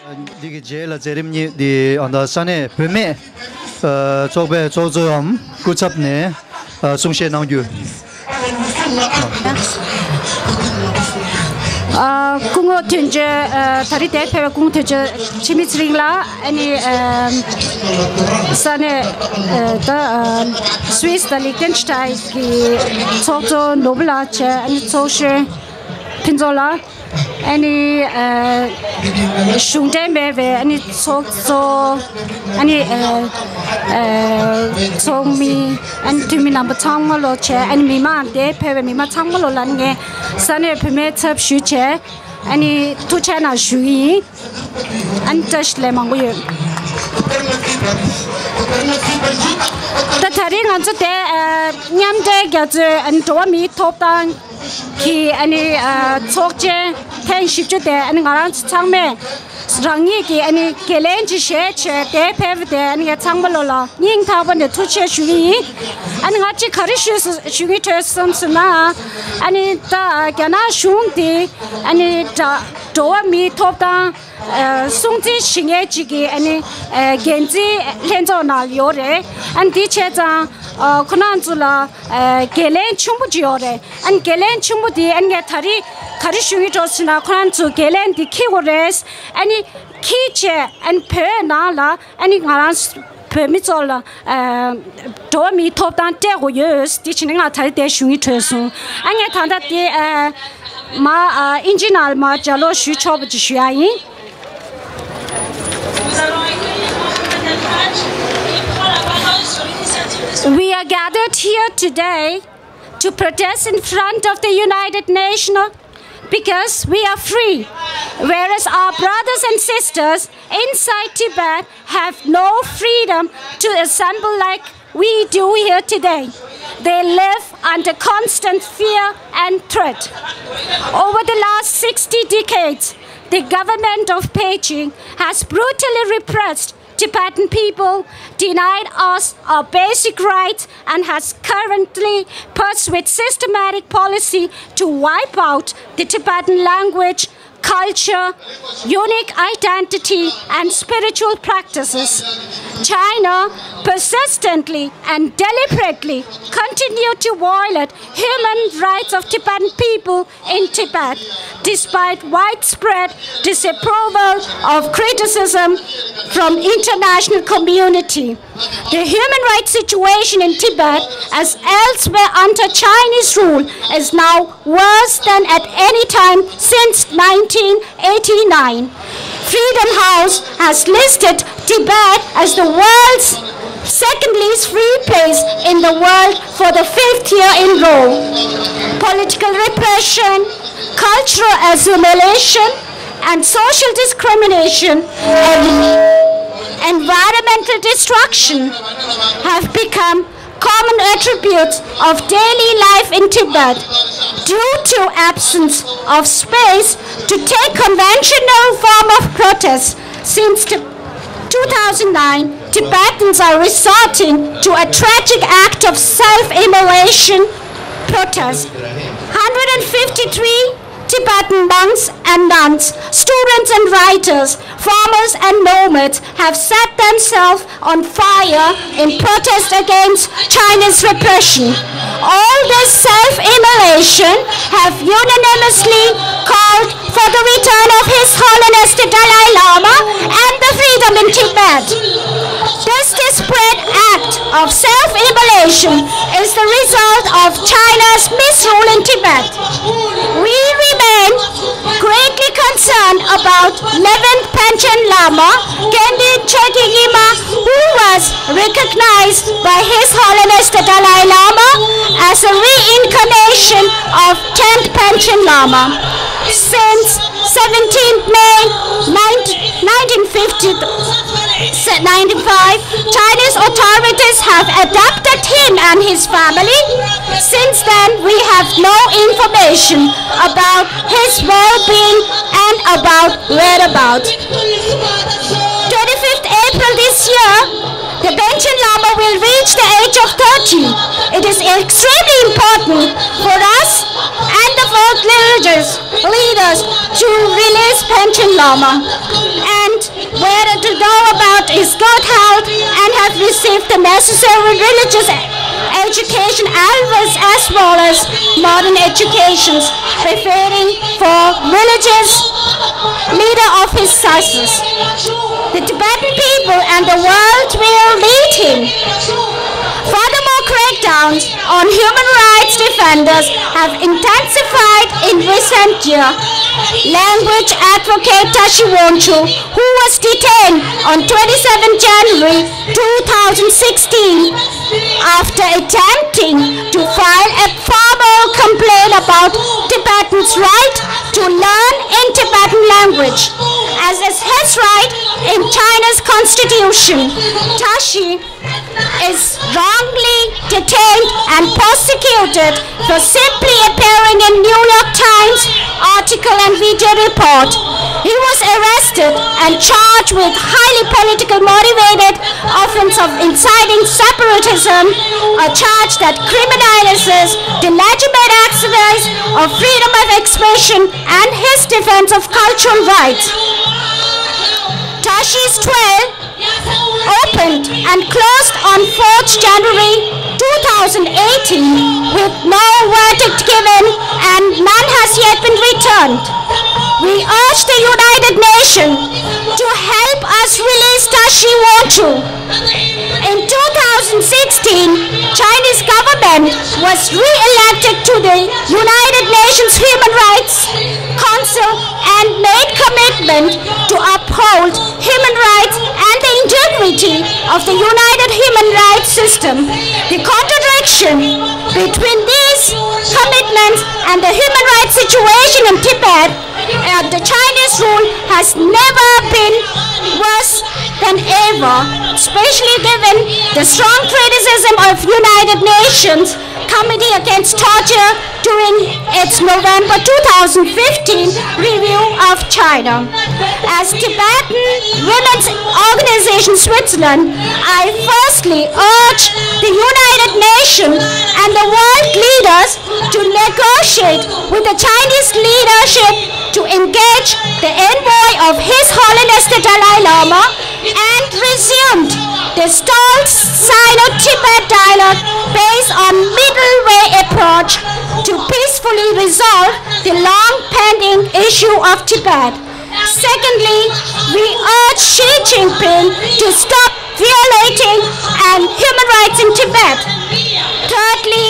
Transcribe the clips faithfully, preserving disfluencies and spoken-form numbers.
འདི་གི་རྗེས་ལ་མཛད་རིམ་གཉིས་འདི་ཨ་ད་ས་གནས་བུད་མེད་ཨ་ཚོགས་པའི་ཚོགས་གཙོའམ་སྐུ་ཚབ་ནས་ཨ་གསུང་བཤད་གནང་རྒྱུ། ཨ་སྐུ་ངོ་དོན་གཅོད་ཨ་ད་རེས་འདིར་ཕེབས་པའི་སྐུ་ངོ་དོན་གཅོད་འཆི་མེད་ཚེ་རིང་ལགས། ཨ་ནི་ཨ་ས་གནས་ཨ་ད་ཨ་སུད་སི་དང་ལིག་ཏེན་སི་ཏའེན་གྱི་ཚོགས་གཙོ་ནོར་བུ་ལགས་བཅས། ཨ་ནི་ཚོགས་གཞོན་ཕུན་ཚོགས་ལགས། ཨ་ནི་ཨ་གཞུང་འབྲེལ་མེད་པའི་ཨ་ནི་ཚོགས་གཙོ། ཨ་ནི་ཨ་ཨ་ཚོགས་མི། ཨ་ནི་འཐུས་མི་རྣམ་པ་ཚང་མ་ལོ་བཅས། ཨ་ནི་མི་མང་འདིར་ཕེབས་པའི་མི་མང་ཚང་མ་ལོ་ལ་ངས་ས་གནས་བུད་མེད་ཚབ་ཞུས་བྱས་ཨ་ནི་ཐུགས་རྗེ་གནང་ཞུ་གི་ཡིན། ཨ་ནི་བཀྲ་ཤིས་བདེ་ལེགས་མང་པོ་ཡོད། ད་ད་རེས་ང་ཚོ་དེ་ཨ་མཉམ་འབྲེལ་རྒྱལ་ཚོགས་ཨ་ནི་འགྲོ་བ་མིའི་ཐོབ་ཐང་གི་ཨ་ནི་ཨ་ཚོགས་ཆེན་ཐེངས་བཞི་བཅུ་དེ་ཨ་ནི་ང་རང་ཚོ་ཚང་མས་རང་ཉིད་ཀྱི་ཨ་ནི་འགན་ལེན་ཅིག་བཞེས་བྱས་དེ་ཕེབས་པ་དེ་ཨ་ནི་ངས་ཚང་མ་ལོ་ལ་སྙིང་ཐག་པ་ནས་ཐུགས་རྗེ་ཆེ་ཞུ་གི་ཡིན། ཨ་ནི་ང་གཅིག་ག་རེ་ཞུ་ཞུ་གི་འདུག་བསམ་སོང་ན། ཨ་ནི་ད་རྒྱ་ནག་གཞུང་དེ་ཨ་ནི་ད་འགྲོ་བ་མིའི་ཐོབ་ཐང་ཨ་སྲུང་བརྩི་བྱེད་མཁན་ཅིག་གི་ཨ་ནི་ཨ་འགན་འཛིན་ལྷན་ཚོགས་ནང་ཡོད་རེད། ཨ་ནི་དེ་བྱས་ཙང་ཨ་ཁོ་རང་ཚོ་ལ་ཨ་འགན་ལེན་ཆེན་པོ་ཅིག་ཡོད་རེད། ཨ་ནི་འགན་ལེན་ཆེན་པོ་དེ་ཨ་ནི་ངས་ད་རེས་ག་རེ་ཞུ་གི་འདུག་ཟེར་ན། ཁོ་རང་ཚོ་འགན་ལེན་དེ་འཁྱེར་དགོས་རེད། ཨ་ནི་འཁྱེར་བྱས་ཨ་ནི་བོད་ནང་ལ་ཨ་ནི་ང་རང་བོད་མི་ཚོ་ལ་ཨ་འགྲོ་བ་མིའི་ཐོབ་ཐང་སྤྲད་དགོས་ཡོད། དེ་བྱས་ནས་ང་ད་རེས་དེ་ཞུ་གི་འདུག་སོང་། ཨ་ངས་ད་ལྟ་དེ་ཨ་མ་ཨ་ཨིན་ཇི་ནང་ལ་མ་ལྗགས་ཀློག་ཞུ་ཆོག་པ་ཅིག་ཞུ་ཡ་ཡིན། We are gathered here today to protest in front of the United Nations because we are free, whereas our brothers and sisters inside Tibet have no freedom to assemble like we do here today. They live under constant fear and threat. Over the last sixty decades, the government of Beijing has brutally repressed Tibetan people, denied us our basic rights, and has currently pursued systematic policy to wipe out the Tibetan language, culture, unique identity, and spiritual practices. China persistently and deliberately continued to violate human rights of Tibetan people in Tibet, despite widespread disapproval of criticism from international community. The human rights situation in Tibet, as elsewhere under Chinese rule, is now worse than at any time since nineteen eighty-nine. Freedom House has listed Tibet as the world's second least free place in the world for the fifth year in a row. Political repression, cultural assimilation, and social discrimination and environmental destruction have become common attributes of daily life in Tibet. Due to absence of space to take conventional form of protest since t- two thousand nine, Tibetans are resorting to a tragic act of self-immolation protest. one hundred fifty-three Tibetan monks and nuns, students and writers, farmers and nomads have set themselves on fire in protest against China's repression. All this self-immolation have unanimously called for the return of His Holiness the Dalai Lama and the freedom in Tibet. This desperate act of self-immolation is the result of China's misrule in Tibet. We remain greatly concerned about eleventh Panchen Lama, Genden Chökyi Nyima, who was recognized by His Holiness the Dalai Lama as a reincarnation of tenth Panchen Lama. Since seventeenth May nineteen fifty, ninety-five, Chinese authorities have abducted him and his family. Since then, we have no information about his well-being and about whereabouts. Twenty-fifth April this year, the Panchen Lama will reach the age of thirty. It is extremely important for us and the world religious leaders to release Panchen Lama, and were to go about his good health and have received the necessary religious education as well as, as well as modern educations, preparing for religious leader of his success. The Tibetan people and the world will lead him. Furthermore, crackdowns on human rights defenders have intensified in recent years. Language advocate Tashi Wangchuk, who was detained on twenty-seventh January two thousand sixteen after attempting to file a formal complaint about Tibetans' right to learn in Tibetan language, as is his right in China's constitution. Tashi is wrongly detained and prosecuted for simply appearing in New York Times article and video report. He was arrested and charged with highly political motivated offense of inciting separatism, a charge that criminalizes the legitimate exercise of freedom of expression and his defense of cultural rights. Tashi's trial opened and closed on fourth January two thousand eighteen with no verdict given and none has yet been returned. We urge the United Nations to help us release Tashi Wangchuk. In two thousand sixteen, Chinese government was re-elected to the United Nations Human Rights Council and made commitment to uphold human rights and the integrity of the united human rights system. The contradiction between these commitments and the human rights situation in Tibet at the Chinese rule has never been worse than ever, especially given the strong criticism of United Nations Committee Against Torture during its November two thousand fifteen review of China. As Tibetan Women's Organization Switzerland, I firstly urge the United Nations and the world leaders to negotiate with the Chinese leadership to engage the envoy of His Holiness the Dalai Lama and resumed the stalled Sino-Tibet dialogue based on middle way approach to peacefully resolve the long pending issue of Tibet. Secondly, we urge Xi Jinping to stop violating and human rights in Tibet. Thirdly,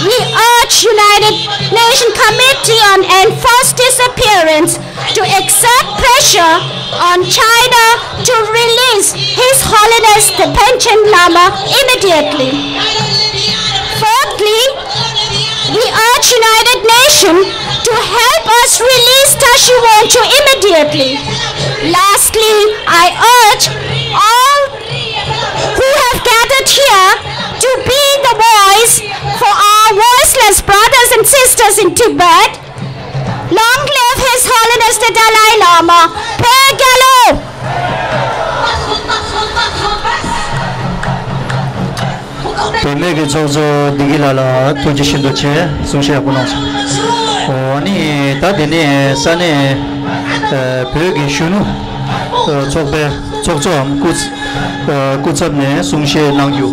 we urge United Nations Committee on Enforced Disappearance to exert pressure on China to release His Holiness the Panchen Lama immediately. Fourthly, we urge United Nations to help us release Tashi Wangchuk immediately. Lastly, I urge all who have gathered here to be the voice for our voiceless brothers and sisters in Tibet. Long live His Holiness the Dalai Lama! Phegelo! བུད་མེད་ཀྱི་ཚོགས་གཙོ་བདེ་སྐྱིད་ལགས་ལ་ཐུགས་རྗེ་ཆེ་ཞུ་བ་ཆེ། གསུང་བཤད་ཡག་པོ་གནང་སོང་། འོ་ནི་ད་དེ་ནས་ས་གནས་ཨ་བོད་ཀྱི་གཞོན་ནུ་ཨ་ཚོགས་པའི་ཚོགས་གཙོའམ་སྐུ་ཨ་སྐུ་ཚབ་ནས་གསུང་བཤད་གནང་རྒྱུ།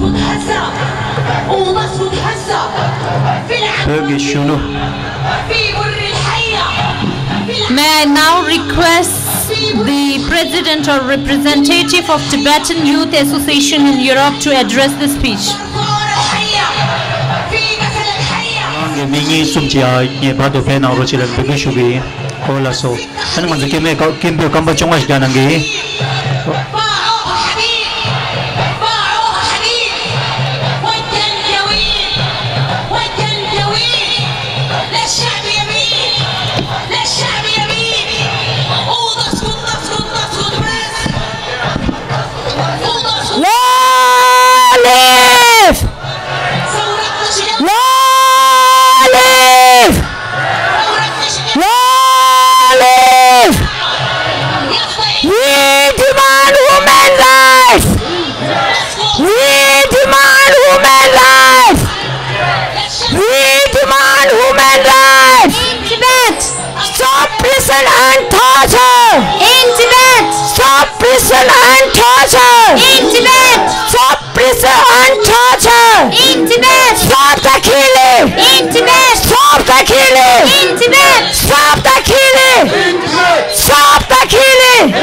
བོད་ཀྱི་གཞོན་ནུ། May I now request the president or representative of Tibetan Youth Association in Europe to address the speech. ཁོང་གི་མི་གཉིས་གསུམ་ཅིག་ཡ་ངེས་པར་དུ་ཕེབས་གནང་རོགས་བྱེད་ལ་འབོད་སྐུལ་ཞུ་གི་ཡིན། ཨོ་ལགས་སོ། ཨ་ནི་ང་ཚོ་སྐད་མེད་སྐད་འབོད་སྐམ་པ་བཅོ་ལྔ་ཞིག་རྒྱག་གནང་གི་ཡིན། Long live! Long live! Long live! We demand and torture. In Tibet. Stop prison and torture. In Tibet. Stop prison and torture. In Tibet. Stop the killing. In Tibet. Stop the killing. In Tibet. Stop the killing. Stop the killing.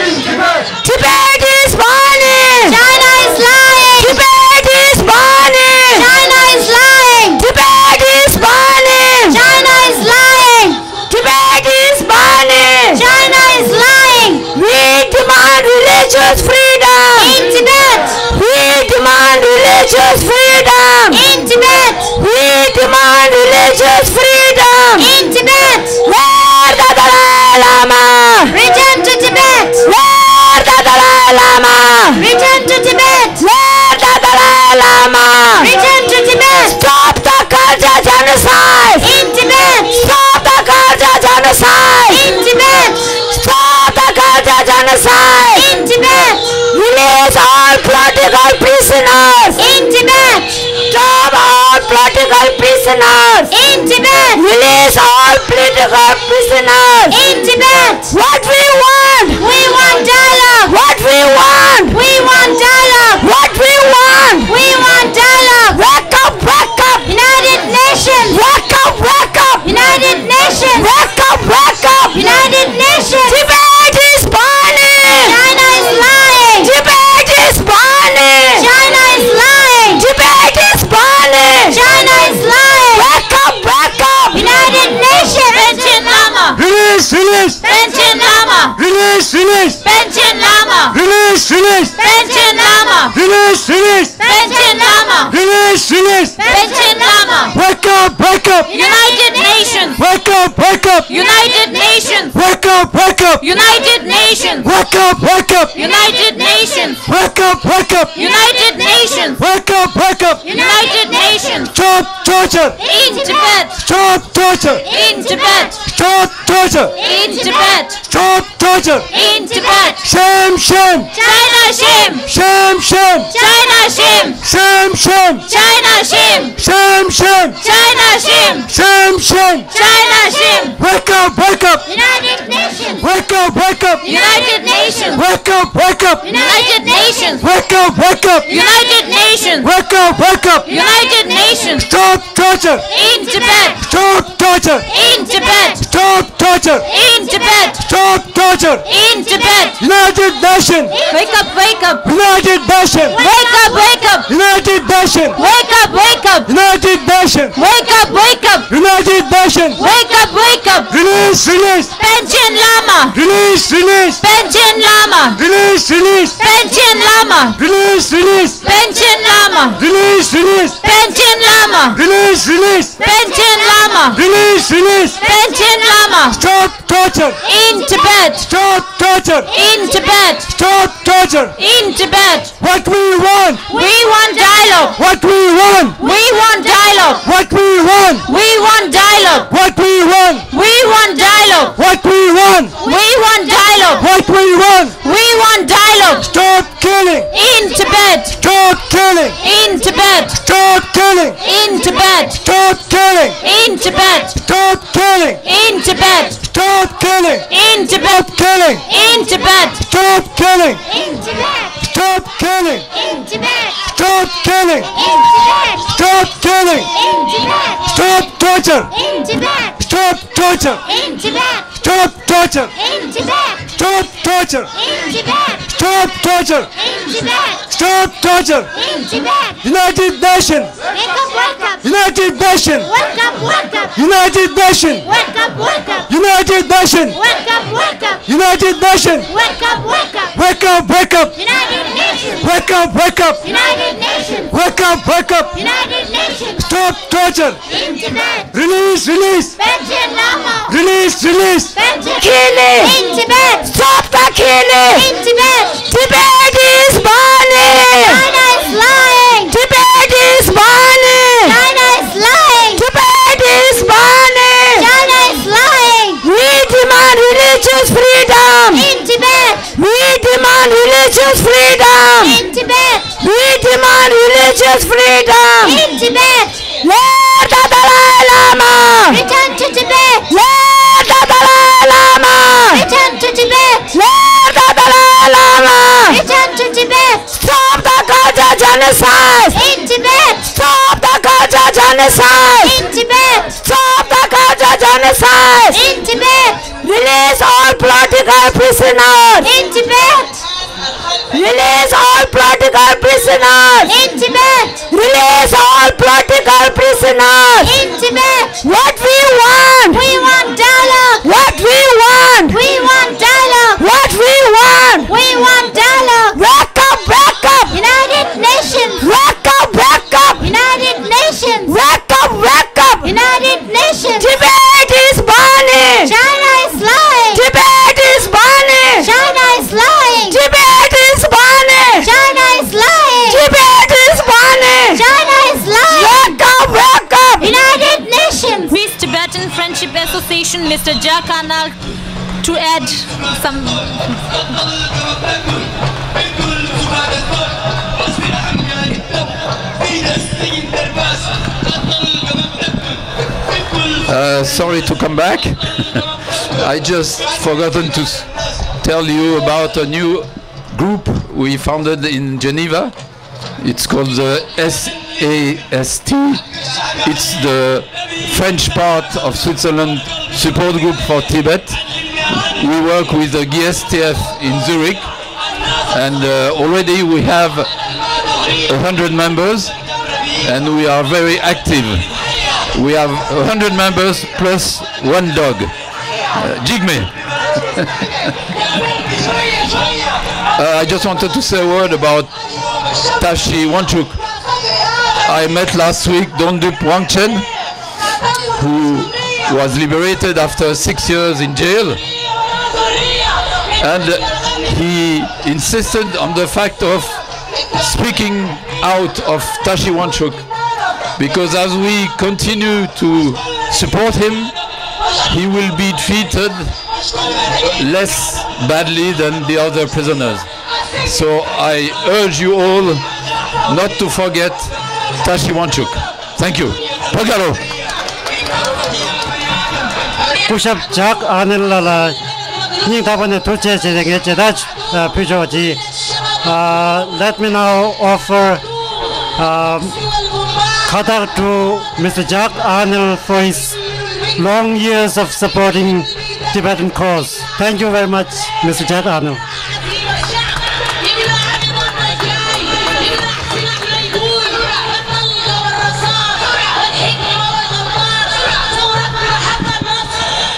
Tibet is burning. China is lying. Tibet is burning. China is lying. Tibet is burning. China is lying. Tibet is burning. China is lying. We demand religious freedom. In Tibet. We demand religious freedom. In Tibet. We demand religious freedom. In Tibet. Where the Dalai Lama? Return to Tibet. Where the Dalai Lama? Return to Tibet. Where the Dalai Lama? Return to Tibet. Stop the culture genocide. In Tibet. Stop the culture genocide. In Tibet. Stop the culture genocide. In Tibet. Release all political prisoners. In Tibet. Stop all political prisoners. In Tibet. Release all political prisoners. In Tibet. What we want? We want dialogue. What we want? We want dialogue. What we want? We want dialogue. Wake up, wake up. United Nations. Wake up, wake up. United Nations. Wake up, wake up. United Nations. Tibet is burning. China is lying. Tibet is burning. China is lying. Tibet is burning. China is lying. Wake up, wake up. United Nations. Panchen Lama. Release, release. Panchen Lama. Release, release. Panchen Lama. Release, release. Panchen Lama. Release, release. Panchen Lama. Release, release. Panchen Lama. Wake up, wake up. United Nations. Wake up, wake up. United Nations. Wake up, wake up. United Nations. Wake up, wake up. United Nations. Wake up, wake up. United Nations. Wake up, wake up. United Nations. Stop torture. In Tibet. Stop torture. In Tibet. Stop torture. In Tibet. Stop torture. In Tibet. Shame, shame. China shame. Shame, shame. China shame. Shame, shame. China shame. Shame, shame. China shame. Shame, shame. China shame. Wake up, wake up. United Nations. Wake up, wake up. United Nations. Wake up, wake up. United Nations. Wake up, wake up. United Nations. Wake up, wake up. United Nations. Stop torture. In Tibet. Stop torture. In Tibet. Stop torture. In Tibet. Stop torture. In Tibet. United Nations. Wake up, wake up. United Nations. Wake up, wake up. United Nations. Wake up, wake up. United Nations. Wake up, wake up. United Nations. Wake up, wake up. Release, release. Panchen Lama. Release, release. Panchen Lama. Release, release. Panchen Lama. Release, release. Panchen Lama. Release, release. Panchen Lama. Release, release. Panchen Lama. Release, release. Panchen Lama. Stop torture. In Tibet. Stop torture. In Tibet. Stop torture. In Tibet. What we want. We want dialogue. What we want. We want dialogue. What we want. We want dialogue. What we want. We want dialogue. What we want. We want dialogue. What we want. We want dialogue. Stop killing. In Tibet. Stop killing. In Tibet. Stop killing. In Tibet. Stop killing. In Tibet. Stop killing. In Tibet. Stop killing. In Tibet. Killing. In Tibet. Stop killing. In Tibet. Stop killing. In Tibet. Stop killing. In Tibet. Stop killing. In Tibet. Stop torture. In Tibet. Stop torture. In Tibet. Stop torture. In Tibet. Stop torture. In Tibet. Stop torture. In Tibet. Stop torture. In Tibet. United Nations. Wake up, wake up. United Nations. Wake up, wake up. United Nations. Wake up, wake up. United Nations. Wake up, wake up. United Nations. Wake up, wake up. Wake up, wake up. United Nations. Wake up, wake up. United Nations. Wake up, wake up. United Nations. Stop torture. In Tibet. Release, release. Panchen Lama. Release, release. Panchen. Killing. In Tibet. Stop the killing. In Tibet. Tibet is burning. China is lying. Tibet is burning. China is lying. Tibet is burning. China is lying. We demand religious freedom. In Tibet. We demand religious freedom. In Tibet. We demand religious freedom. In Tibet. Where the Dalai Lama? Return to Tibet. Where the Dalai Lama? Return genocide! In Tibet! Stop the culture genocide! In Tibet! Stop the culture genocide! In Tibet! Release all political prisoners! In Tibet! Release all political prisoners! In Tibet! Release all political prisoners! In Tibet! What we want? We want dialogue! What we want? We want dialogue! What we want? We want dialogue! Wake up, wake up! United Nations! Wake up, wake up! United Nations! Wake up, wake up! United Nations! Tibet is burning! China is lying! Tibet is burning! China is lying! Tibet is burning! China is lying! Tibet is burning! China is lying! Wake up, wake up! United Nations! Swiss Tibetan Friendship Association, Mister Jack Arnal, to add some. Uh, sorry to come back. I just forgotten to s- tell you about a new group we founded in Geneva. It's called the SAST. It's the French part of Switzerland support group for Tibet. We work with the G S T F in Zurich, and uh, already we have a hundred members, and we are very active. We have a hundred members plus one dog. Uh, Jigme. Uh, I just wanted to say a word about Tashi Wangchuk. I met last week Dongdup Wangchen, who was liberated after six years in jail. And he insisted on the fact of speaking out of Tashi Wangchuk, because as we continue to support him, he will be treated less badly than the other prisoners. So I urge you all not to forget Tashi Wangchuk. Thank you. Pagaro. སྐུ་ཞབས་ཇག་ཨར་ནེལ་ལགས་ལ་སྙིང་ཐག་པ་ནས་ཐུགས་རྗེ་ཆེ་ཞེས་ངས་མཇལ་དར་ཕུལ་ཆོག་ཅིག Uh, let me now offer um, Khadak to Mister Jack Arnel for his long years of supporting Tibetan cause. Thank you very much, Mister Jack Arnel.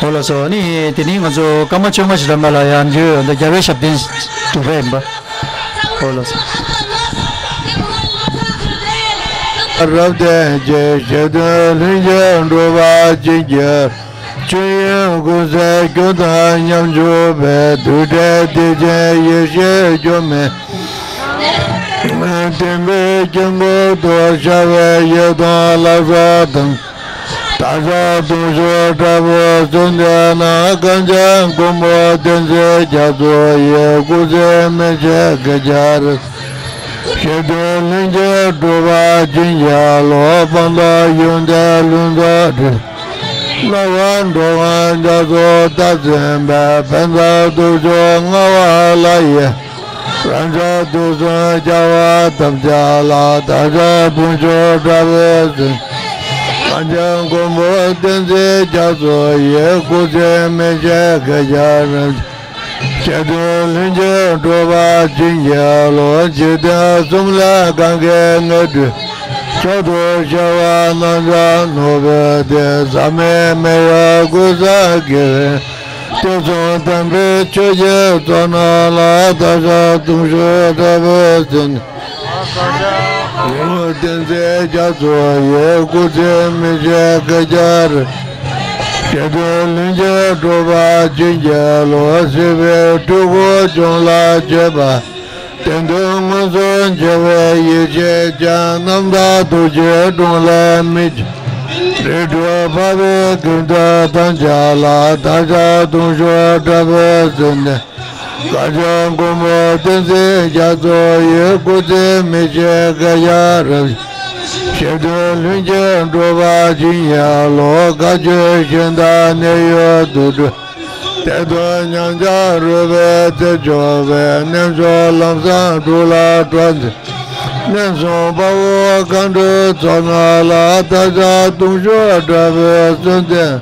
ཨོ་ལགས་སོ། ཨ་ནི་དེ་ནི་ང་ཚོ་ཀརྨ་ཆོས་སྔགས་ཤེས་རབ་ལགས་ལ་ཡང་འདུས་ཡོད་འདི་རྒྱལ་བའི་ཞབས་བརྟན་སྒྲུབ་པ་ཡིན་པ། ཨོ་ལགས་སོ། རབ་བརྟན་གྱི་ཞལ་འདོན་ལྷུན་གྱིས་གྲུབ་པ་ཅན་གྱི་ཆོས་དབྱིངས་ཀུན་གསལ་སྐྱོང་དང་མཉམ་སྦྱོར་བའི་རྡུལ་བྲལ་བདེ་ཆེན་ཡེ་ཤེས་སྐྱོང་མའི། བསྟན་པའི་དཀྱིལ་འཁོར་དུ་ཤར་བའི་ཡི་དམ་ལ་སོགས་དང་། དག་ཆ་དུང་ཕྱུར་དྲག་པོས་བརྩེགས་ཏེ་ན། གངས་ཅན་མགོན་པོ་བསྟན་འཛིན་རྒྱ་མཚོ་ཡི། སྐུ་ཚེ་མི་ཕྱེད་དགེ་བར་བཞེས། ཞལ་འདོན་ལྷུན་གྱིས་གྲུབ་པ་བྱིན་གྱིས་རློབས། སྤངས་རྟོགས་ཡོན་ཏན་ལྷུན་རྩེ་སྤྲུལ། སྣང་བ་འགྲོ་དབང་རྒྱ་མཚོ་རྟག་འཛིན་པའི། ཕན་མཛད་དུང་ཕྱུར་མངའ་དབང་ལྷ་ཡི། རབ་འབྱམས་དུས་གསུམ་རྒྱལ་བ་ཐམས་ཅད་ལ། དག་ཆ་དུང་ཕྱུར་དྲག་པོས་བརྩེགས། གངས་ཅན་མགོན་པོ་བསྟན་འཛིན་རྒྱ་མཚོ་ཡི། སྐུ་ཚེ་མི་ཕྱེད་དགེ་བར་བཞེས། ཞལ་འདོན་ལྷུན་གྱིས་གྲུབ་པ་བྱིན་གྱིས་རློབས། འཇིག་རྟེན་གསུམ་ལས་གང་གི་ངེས་འགྲོའི། མཆོག་ཏུ་གཤེགས་པ་རྣམས་ཀྱང་ནོར་བུ་སྟེ། ཟག་མེད་མི་གཡོ་ཀུན་བཟང་དགེ་བའི། དུས་གསུམ་དམ་པའི་ཆོས་ཀྱི་ཚོགས་རྣམས་ལ། དག་ཆ་དུང་ཕྱུར་དྲག་པོས་བརྩེགས། བསྟན་འཛིན་རྒྱ་མཚོ་ཡི། སྐུ་ཚེ་མི་ཕྱེད་དགེ་བར། ཞལ་འདོན་ལྷུན་གྱིས་གྲུབ་པ་བྱིན་གྱིས་རློབས། སྲིད་པའི་འཁྲུལ་འཁོར་གཅོད་ལ་སྤྱད་པ། བདེན་དོན་མངོན་སུམ་འཆར་བའི་ཡེ་ཤེས་ཅན། རྣམ་དག་ཐུགས་རྗེའི་དྲུང་ལས་མི་འཆུགས། རིགས་དྲུག་འཕགས་པའི་དགེ་འདུན་ཐམས་ཅད་ལ། དག་ཆ་དུང་ཕྱུར་དྲག་པོས་བརྩེགས་ནས། གངས་ཅན་མགོན་པོ་བསྟན་འཛིན་རྒྱ་མཚོ་ཡི། སྐུ་ཚེ་མི་ཕྱེད་དགེ་བར་བཞེས། ཞལ་འདོན་ལྷུན་གྱིས་གྲུབ་པ་བྱིན་གྱིས་རློབས། བཀའ་ཆོས་གཞན་དག་ནད་གཡོག་དུག་སྦྲུལ། བདེ་སྟོབས་ཉམས་ཆག་རུས་པའི་རྩལ་གྱུར་པའི། ནད་མཆོག་ལམ་སྲང་དྲུག་ལ་འགྲོ་འདི། གནས་གསུམ་དཔའ་བོ་མཁའ་འགྲོའི་ཚོགས་རྣམས་ལ། བདག་ཅག་གདུང་ཤུགས་དྲག་པོས་གསོལ་འདེབས།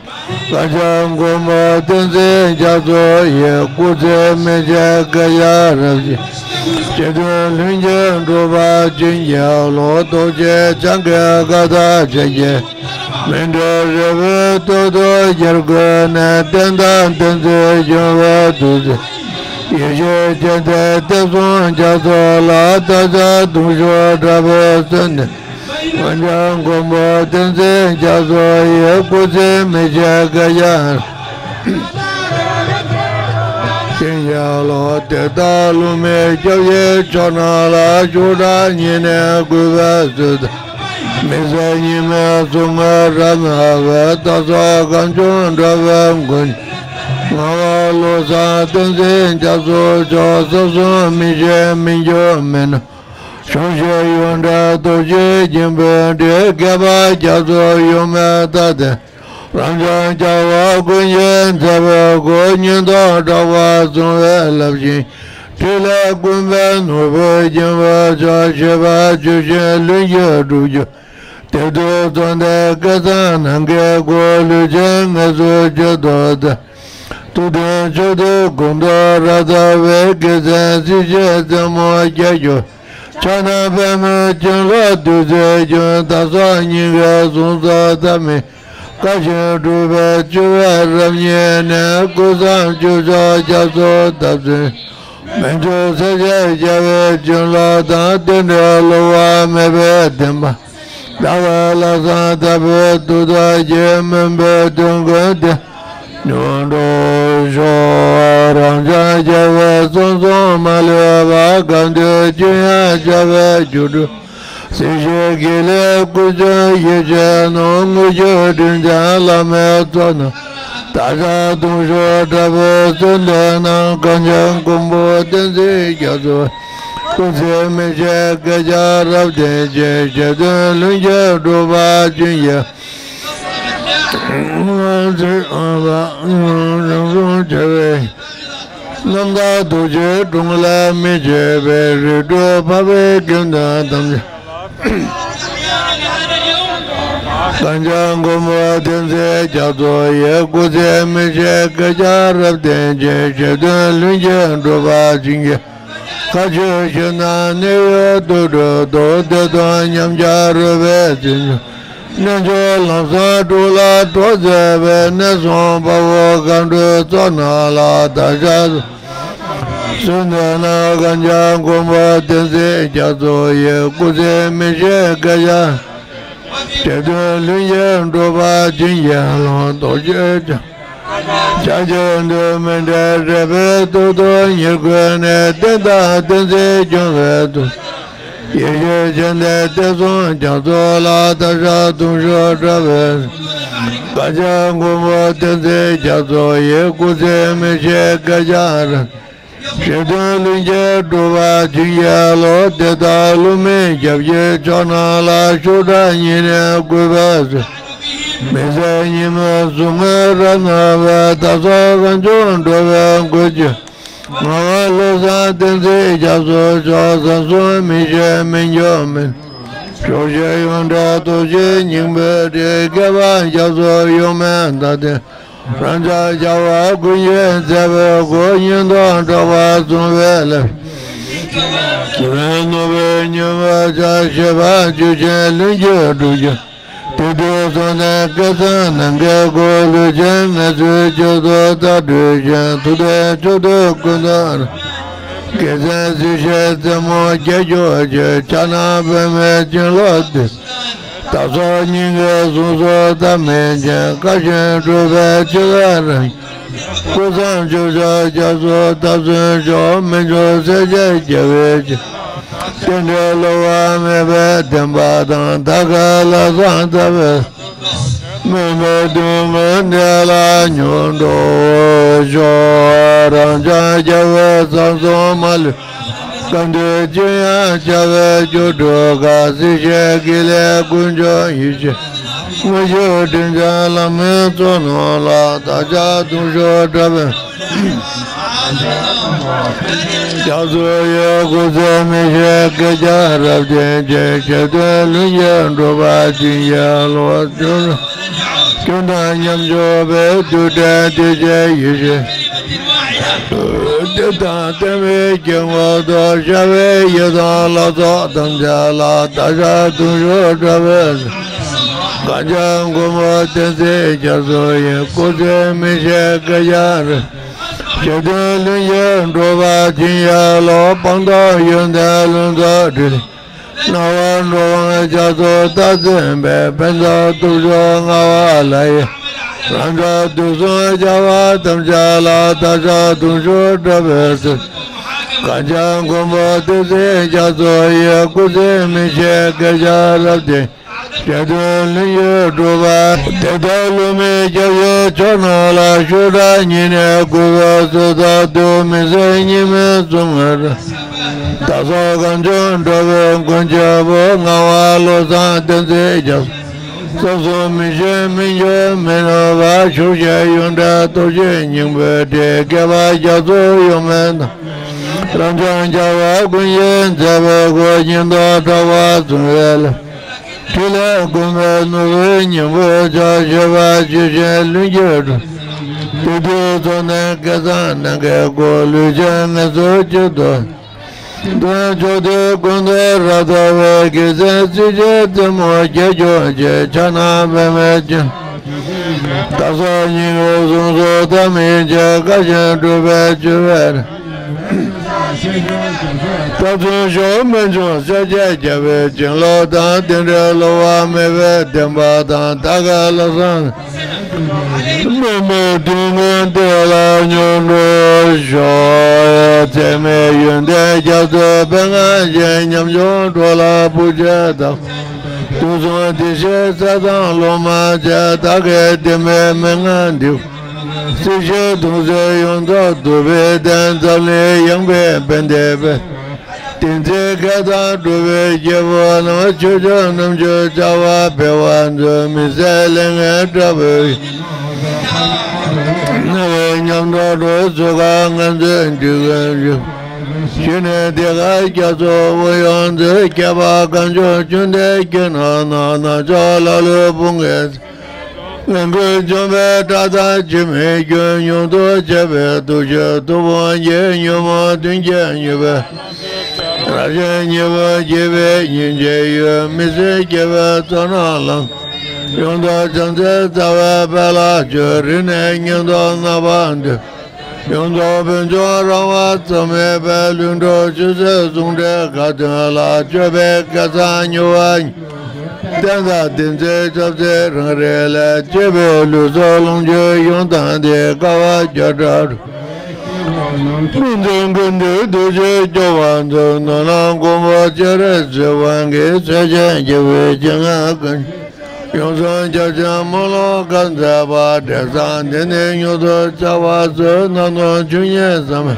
གངས་ཅན་མགོན་པོ་བསྟན་འཛིན་རྒྱ་མཚོ་ཡི། སྐུ་ཚེ་མི་ཤིགས་སྐད་ཆ་རབ་གཅིག། རྗེ་བཙུན་ལྷུན་གྱིས་གྲུབ་པ་བྱིན་གྱིས་རློབས། རྡོ་རྗེ་འཆང་གི་བཀའ་དང་ཆ་བྱད། མཎྜལ་རིལ་བུའི་སྟོད་དུ་ཡར་བཀོད་ནས། རྟེན་དང་བསྟན་འཛིན་འབྱུང་བའི་ཐུགས་སྲས། ཡེ་ཤེས་ཅན་ཏེ་བསྟན་སྲུང་རྒྱ་མཚོ་ལ། བདག་ཅག་གདུང་ཤུགས་དྲག་པོས་གསོལ་འདེབས། གངས་ཅན་མགོན་པོ་བསྟན་འཛིན་རྒྱ་མཚོ་ཡི། སྐུ་ཚེ་མི་ཤིགས་སྐད་ཆ་བྱིན་གྱིས་རློབས། དེ་ལྟར་ལུས་མེད་སྐྱབས་ཀྱི་མཆོག་རྣམས་ལ། ཕྱོགས་བྲལ་སྙིང་ནས་གུས་པས་གསོལ་འདེབས། མི་ཟད་ཉི་མའི་གཟུགས་བརྙན་རབ་སྣང་བའི། བདག་སོགས་གངས་ལྗོངས་འགྲོ་བའི་མགོན། ངག་དབང་བློ་བཟང་བསྟན་འཛིན་རྒྱ་མཚོ་མཆོག། ས་གསུམ་མི་ཤིགས་མི་འགྱུར་མི་ནུབ། གཞོམ་གཞིག་ཡོངས་བྲལ་རྡོ་རྗེ་འགྱིང་བུའི་དྲི། བསྐལ་པ་རྒྱ་མཚོ་ཡོངས་མེད་ལྟ་སྟེ། རབ་འབྱམས་རྒྱལ་བ་ཀུན་གྱི་མཛད་པའི་སྒོ། སྙིང་སྟོབས་དྲག་པོས་བཟུང་བའི་རླབས་ཆེན། ཕྲིན་ལས་ཀུན་ཕན་ནོར་བུའི་འགྱིང་བུ་མཆོག། བཞད་པ་ཆུ་བཞིན་ལྷུན་གྱིས་གྲུབ་གྱུར། དེར་སྟོན་གཙོ་འདི་བསྐལ་བཟང་ནམ་མཁའི་སྒོ། ལུས་ཅན་ངལ་གསོའི་མཆོད་གཏོར་དང་། ཐུགས་དམ་མཆོག་ཏུ་སྐུ་མདོག་རབ་བལྟ་བའི། རྒྱལ་མཚན་སྲིད་ཞིའི་རྩེ་མོར་རྒྱས་གྱུར། ཕྱག་ན་པདྨོའི་སྤྱན་སློབ་བདུད་རྩིའི་རྒྱུན། བདག་སོགས་སྙིང་གའི་ཟུངས་སུ་དག་མི་བཀའ་བཞིན་སྒྲུབ་པའི་སྤྱི་བོའི་རབ་བརྙེས་ནས། སྐུ་གསུམ་བཅུ་མཆོག་རྒྱ་མཚོ་བཏབ་ཚུན། མི་འགྱུར་སྲས་བཅས་རྒྱལ་བའི་བྱིན་རླབས་དང་། རྟེན་འབྲེལ་བསླུ་བ་མེད་པའི་བདེན་པ། ཟླ་བའི་ལྷ་བསངས་ལྟ་བུའི་ཐུགས་རྟོག་གིས། སྨོན་པའི་དོན་ཀུན་དེ་ཉིད་འགྲུབ་ཤོག། རབ་འབྱམས་རྒྱལ་བའི་གསུང་གསུམ་མ་ལུས་པ། གང་འདུལ་ཅི་ཡང་བྱ་བའི་རྒྱུར་གྲུབ། སྲིད་ཞིའི་དགེ་ལེགས་ཀུན་འབྱུང་ཡིད་བཞིན་ནོར། དངོས་གྱུར་དྲིན་ཅན་བླ་མའི་ཚོགས་རྣམས། བདག་ཅག་གདུང་ཤུགས་དྲག་པོས་གསོལ་འདེབས་ན། གངས་ཅན་མགོན་པོ་བསྟན་འཛིན་རྒྱ་མཚོ། སྐུ་ཚེ་མི་ཤིགས་སྐད་ཆ་རབ་བརྟན་ཅིང་། རྗེ་བཙུན་ལྷུན་གྱིས་གྲུབ་པ་བྱིན་གྱིས། རྣམ་དག་རྡོ་རྗེའི་དྲུང་ལ་མི་ཕྱེད་པའི། རིགས་དྲུག་འཕགས་པའི་དགེ་འདུན་ཐམས་ཅད། གངས་ཅན་མགོན་པོ་བསྟན་འཛིན་རྒྱ་མཚོ་ཡི། སྐུ་ཚེ་མི་ཤིགས་སྐད་ཆ་རབ་བརྟན་ཅིང་། རྗེ་བཙུན་ལྷུན་གྱིས་གྲུབ་པ་བྱིན་གྱིས། མཁའ་སྤྱོད་ཕྱི་ནང་གནས་ཡུལ་དུ་གྲོལ་དུ། བདེ་སྟོང་ཉམས་ཆག་རོལ་པའི་ཚེ་ན། རྣལ་འབྱོར་ལམ་བཟང་དྲུག་ལ་གྲོགས་མཛད་པའི། གནས་གསུམ་དཔའ་བོ་མཁའ་འགྲོའི་ཚོགས་རྣམས་ལ། བདག་ཅག་གསོལ་འདེབས་ན། གངས་ཅན་མགོན་པོ་བསྟན་འཛིན་རྒྱ་མཚོ་ཡི། སྐུ་ཚེ་མི་ཤིགས་སྐད་ཆ། རྗེ་བཙུན་ལྷུན་གྱིས་གྲུབ་པ་བྱིན་གྱིས་རློབས། རྡོ་རྗེ་འཆང་། ཕྱག་རྒྱའི་མདུན་མཎྜལ་རས་པའི་ཐོག་ཏུ་ཉེར་བཀོད་ནས། རྟེན་དང་བསྟན་འཛིན་སྐྱོང་བའི་ཐུགས། ཡེ་ཤེས་སྤྱན་ལྡན་བསྟན་སྲུང་རྒྱ་མཚོ་ལ། བདག་ཅག་གདུང་ཤུགས་དྲག་པོས། གངས་ཅན་མགོན་པོ་བསྟན་འཛིན་རྒྱ་མཚོ་ཡི། སྐུ་ཚེ་མི་ཤིགས་སྐད་ཆ་རབ། རྗེ་བཙུན་ལྷུན་གྱིས་གྲུབ་པ་བྱིན་གྱིས་རློབས། དེ་ལྟར་ལུས་མེད་སྐྱབས་ཀྱི་མཆོག་རྣམས་ལ། ཕྱོགས་བྲལ་སྙིང་ནས་གུས་པས་གསོལ། མི་ཟད་ཉི་མའི་གཟུགས་བརྙན་རབ་སྣང་བའི། བདག་སོགས་གངས་ལྗོངས་འགྲོ་བའི་མགོན་གྱི། ངག་དབང་བློ་བཟང་བསྟན་འཛིན་རྒྱ་མཚོ་མཆོག། ས་གསུམ་མི་ཤིགས་མི་འགྱུར་མི། གཞོམ་གཞིག་ཡོངས་བྲལ་རྡོ་རྗེ་སྙིང་པོའི་དྲི། བསྐལ་པ་རྒྱ་མཚོ་ཡོངས་མེད་ལྟ་སྟེ། རབ་འབྱམས་རྒྱལ་བ་ཀུན་གྱི་མཛད་པའི་སྒོ། སྙིང་སྟོབས་དྲག་པོས་བཟུང་བའི་རླབས། ནོར་བུའི་ཉི་མ་ཆགས། བཞད་པ་ཆུ་བཞིན་ལྷུན་གྱིས་གྲུབ་གྱུར། དེར་སྟོན་གཙོ་འདི་བསྐལ་བཟང་ནམ་མཁའི་སྒོ། ལུས་ཅན་ངལ་གསོའི་མཆོད་གཏོར་ལྟར་སྒྲོལ་ཞིང་། ཐུགས་དམ་མཆོག་ཏུ་བཀུར་འདོད་རང་། རྒྱལ་མཚན་སྲིད་ཞིའི་རྩེ་མོར་རྒྱས་གྱུར་ཅིག། ཕྱག་ན་པདྨོའི་སྤྱན་སློབ་བདུད། བདག་སོགས་སྙིང་གའི་གཟུངས་སུ་ལྟ་མིན་ཅིང་། བཀའ་བཞིན་སྒྲུབ་པའི་སྤྱི་བོའི་རང་། སྐུ་གསུམ་བཅུ་མཆོག་རྒྱ་མཚོ་བཏབ་ཚུན་ཆོག། མི་འགྱུར་སྲས་བཅས་རྒྱལ་བའི་བྱིན། རྟེན་འབྲེལ་བསླུ་བ་མེད་པའི་བདེན་པ་དང་། བདག་གི་ལྷ་བསངས་ལྟ་བུའི། སྨོན་པའི་དོན་ཀུན་དེ་ལ་མྱུར་འགྲུབ་ཤོག། རབ་འབྱམས་རྒྱལ་བའི་གསུང་གསུམ་མ་ལུས། གང་འདུལ་ཅི་ཡང་བྱ་བའི་རྒྱུར་གྲུབ་པ། སྲིད་ཞིའི་དགེ་ལེགས་ཀུན་འབྱུང་ཡིད་བཞིན། དངོས་གྱུར་དྲིན་ཅན་བླ་མའི་ཚོགས་རྣམས་ལ། བདག་ཅག་གདུང་ཤུགས་དྲག་པོས། རྒྱ་མཚོ་ཡི་སྐུ་ཚེ་མི་ཤིགས་སྐད་ཆ་རབ་བརྟན་ཅན། ཞབས་དྲུང་ལྷུན་གྱིས་གྲུབ་པ་བྱིན་གྱིས་རློབས། སྐྱོན་དང་ཉམ་ཆུང་པའི་དུག་སྦྲུལ་དེ་ཅན་ཡེ་ཤེས། བདེ་དང་བརྟན་པའི་དཀྱིལ་འཁོར་དུ། ཤར་བའི་ཡི་དམ་ལ་སོགས་ཐམས་ཅད་ལ། བདག་ཅག་གདུང་ཤུགས་དྲག་པོས་གང་བྱ་མགོན་པོ་བསྟན་འཛིན་རྒྱ་མཚོ་ཡི། སྐུ་ཚེ་མི་ཤིགས་སྐད་ཆ་རབ། ཞབས་དྲུང་ལྷུན་གྱིས་གྲུབ་པ་བྱིན་གྱིས་རློབས། སྤངས་རྟོགས་ཡོན་ཏན་ལྷུན་རྩེ་སྤྲུལ། སྣང་བ་འགྲོ་དབང་རྒྱ་མཚོ་རྟག་འཛིན་པའི། ཕན་བདེ་སྟོབས་འབྱོར་མངའ་བ་ལ་ཡི། རང་ཅག་དུག་གསུམ་རྒྱ་བ་ཐམས་ཅད་ལ། བདག་ཅག་གདུང་ཤུགས་དྲག་པོས་གསོལ། གང་བྱ་མགོན་པོ་བསྟན་འཛིན་རྒྱ་མཚོ་ཡི། སྐུ་ཚེ་མི་ཤིགས་སྐད་ཆ་རབ་བརྟན། ཞབས་དྲུང་ལྷུན་གྱིས་གྲུབ་པ། དེ་ལྟར་ལུ་མའི་སྐྱབས་ཡུལ་ཕྱོགས་རྣམས་ལ། ཤུགས་དྲག་ཉིད་ནས་གུས་པས་གསོལ་ལྟ་དུ། མི་ཟད་ཉི་མའི་གཟུངས་སྔགས་བདག་སོགས་གངས་ལྗོངས་འགྲོ་བའི་མགོན་སྐྱབས་པོ། ངག་དབང་བློ་བཟང་བསྟན་འཛིན་རྒྱ་མཚོ། བསམ་གཟུགས་མི་ཤེས་མི་འགྱུར་མི་ནུབ་པ། ཕྱོགས་བཞིར་ཡོངས་བསྒྲལ་སྟོབས་ཆེན་སྙིང་པོའི་གྲས། བསྐལ་པ་རྒྱ་མཚོ་ཡོངས་མེད་དང་། རབ་འབྱམས་རྒྱལ་བ་ཀུན་གྱི་མཛད་པའི་སྐུ། སྙིང་སྟོབས་དྲག་པོ་གཟུང་བའི་ལྷ། ཕྲིན་ལས་མགོན་པོའི་ནོར་བུའི་སྙིང་པོ་མཆོག། སྤྱོད་པ་ཇི་བཞིན་ལྷུན་གྱིས་གྲུབ། དེ་དུས་རྫོགས་ལྡན་བསྐལ་བཟང་ནམ་མཁའི་སྐུ། ལུས་ཅན་ངལ་གསོ་གཅིག་ཏུ། དོན་མཆོག་དུས་ཀུན་ཏུ་རབ་ཏུ་བསྔོ། རྒྱལ་མཚན་རྩེ་གཅིག་རྩེ་མོ་རྒྱས་འགྱུར་ཅིག། ཕྱག་ན་པདྨོ་ཅན། བདག་སོགས་སྙིང་གི་གཟུངས་སུ་བདག་མིང་བཅས། བཀའ་བཞིན་སྒྲུབ་པའི་སྤྱོད་པའི། རབ་བྱུང་ཞུགས་སྨན་ཆུང་སྲས་བཅས་རྒྱལ་པོའི་བྱིན་རླབས་དང་། རྟེན་འབྲེལ་བསླུ་བ་མེད་པའི་བདེན་པ་དང་། བདག་གི་ལམ་བཟང་མི་མེད་དུས་ཀུན་དེ་ལ་མྱུར་འགྲུབ་ཤོག། འཛད་མེད་ཡོན་ཏན་རྒྱ་མཚོའི་པད་ངར་ཅན། ཉམ་ཆུང་འགྲོ་ལ་བུ་ཆེན་བདག་དུས་གསུམ་བདེ་གཤེགས་སྲས་དང་སློབ་མ་བཅས། བདག་གི་བདེན་པའི་མན་ངག་འདི། སྲིད་ཞིའི་གདུང་སེལ་ཡོངས་རྫོགས་གྲུབ་པའི་བརྟན། འཛམ་གླིང་ཡངས་པའི་བན་དེ་བས། བསྟན་འཛིན་བསྐལ་བཟང་གྲུབ་པའི་རྒྱལ་པོ་རྣམས། ཆོས་སྐྱོང་རྣམ་དཔྱོད་བྱ་བ་འཕེལ་བར་མཛོད། མི་ཟད་ལས་ངན་དྲག་པོའི། རྣ་བའི་ཉམས་རྟོགས་སྒྲོག་ཚུལ་ཁ་ངན་ཚུལ་འདྲི་མཁན་ཡོད། ཞི་གནས་དེ་ཁ་རྒྱ་མཚོ་དབུ་ཡོངས་མཛོད། བསྐལ་པ་གངས་ལྗོངས་ཆུ་འདྲེན་གྱི་ནང་ན། ནག་ཕྱོགས་ལ་ལུས་བུང་གི། ངན་ཁུར་འཇོམས་པའི་དགྲ་དང་འཆི་མེད་ཁྱོད། མྱུར་དུ་མཆོད་པའི་ཐུགས་རྗེས་ཐུབ་དབང་གྱིས། ཉོན་མོངས་གདོན་བགེགས་མྱོས་པའི་རང་གཞན་གཉིས་པོ་འཇིག་པའི་ཉེན་ཆེ་ཡོད། མི་བཟོད་སྐྱེ་བོའི་ཚོགས་རྣམས་ལ། ཡོངས་རྫོགས་བྱང་སེམས་རྩ་བའི་དཔལ་ལ་སྤྱོད། རིང་ནས་ཉམས་རྟོགས་རྣམ་པར་འདོན། ཡོངས་རྫོགས་བོད་ལྗོངས་རང་དབང་རྩ་མེད་པའི། ལྷུན་གྲུབ་ཆོས་སྲིད་ཟུང་འབྲེལ་ཁ་ཏོན་ལ། སྤྱོད་པའི་སྐལ་བཟང་མྱུར་བར། བསྟན་དང་བསྟན་འཛིན་ཆབ་སྲིད་རང་རེ་ལས། གཅེས་པའི་ལུས་སྲོག་ལོངས་སྤྱོད་ཡོངས་བཏང་སྟེ། དཀའ་བ་བརྒྱ་ཕྲག་སྒྲོལ། ཀུན་ཏུ་ཀུན་ཏུ་ཐུགས་རྗེས་སྐྱོབ་པར་མཛོད། ནོར་ལྷ་མགོན་པོ་སྤྱན་རས་གཟིགས་དབང་གིས། སྲས་ཆེན་རྒྱལ་པོའི་སྤྱན་སྔར་བཀའ། ཡོངས་སུ་རྒྱ་ཆེན་དམུས་ལོང་བཀའ་སྩལ་པ། འབྲས་བཟང་དེ་ནི་མྱུར་དུ་བྱ་བར་མཛོད། སྣང་སྟོང་ཆོས་ཉིད་ཟབ་མོའི།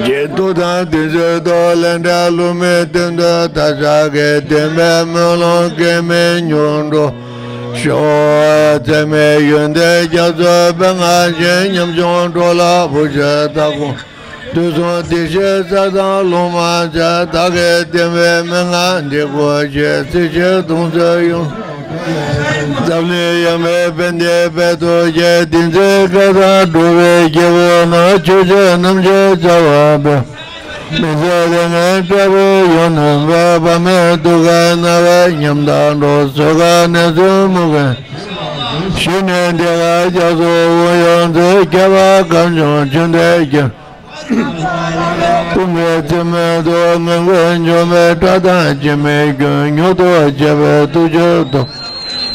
རྗེས་ཐོབ་དང་དེ་ཚུལ་དུ། ལས་འབྲས་བསླུ་མེད་སྟེང་དུ། བདག་ཅག་གི་བདེན་པའི་སྨོན་ལམ་གེགས་མེད་མྱུར་འགྲུབ་ཤོག། འཛད་མེད་ཡོན་ཏན་རྒྱ་མཚོའི་པད་ངར་ཅན། ཉམ་ཆུང་འགྲོ་ལ་བུ་ཆེན་བདག་དགོངས། དུས་གསུམ་བདེ་གཤེགས་སྲས་དང་སློབ་མ་བཅས། བདག་གི་བདེན་པའི་མན་ངག་འདི་གོ་ཞིང་། སྲིད་ཞིའི་གདུང་སེལ་ཡོངས། འཛམ་གླིང་ཡངས་པའི་བན་དེ་བས་ཐུགས་རྗེ། བསྟན་འཛིན་བསྐལ་བཟང་གྲུབ་པའི་རྒྱལ་པོ་རྣམས། ཆོས་སྤྱོད་རྣམ་དཔྱོད་བྱ་བ་འཕེལ། མི་བཟད་ལས་ངན་དྲག་པོས་ཡོངས་ནོན་པའི། དཔག་མེད་དུག་ལྔའི་རྣམ་པར་ཉམས་དང་འགྲོགས། གཟུགས་ཁམས་ནད་མཚོན་མུ་གེ། ཞི་གནས་དེ་ཁ་རྒྱ་མཚོ་དབུ་ཡོངས་མཛོད། བསྐལ་པ་གངས་ལྗོངས་ཆུ་འདྲེན་གྱི། དཔུང་གི་རྩེ་མོ་དུ། ངན་ཁུར་འཇོམས་པའི་དགྲ་དང་འཆི་མེད་ཁྱོད། མྱུར་དུ་མཆོད་པའི་ཐུགས་རྗེས་ཐོབ།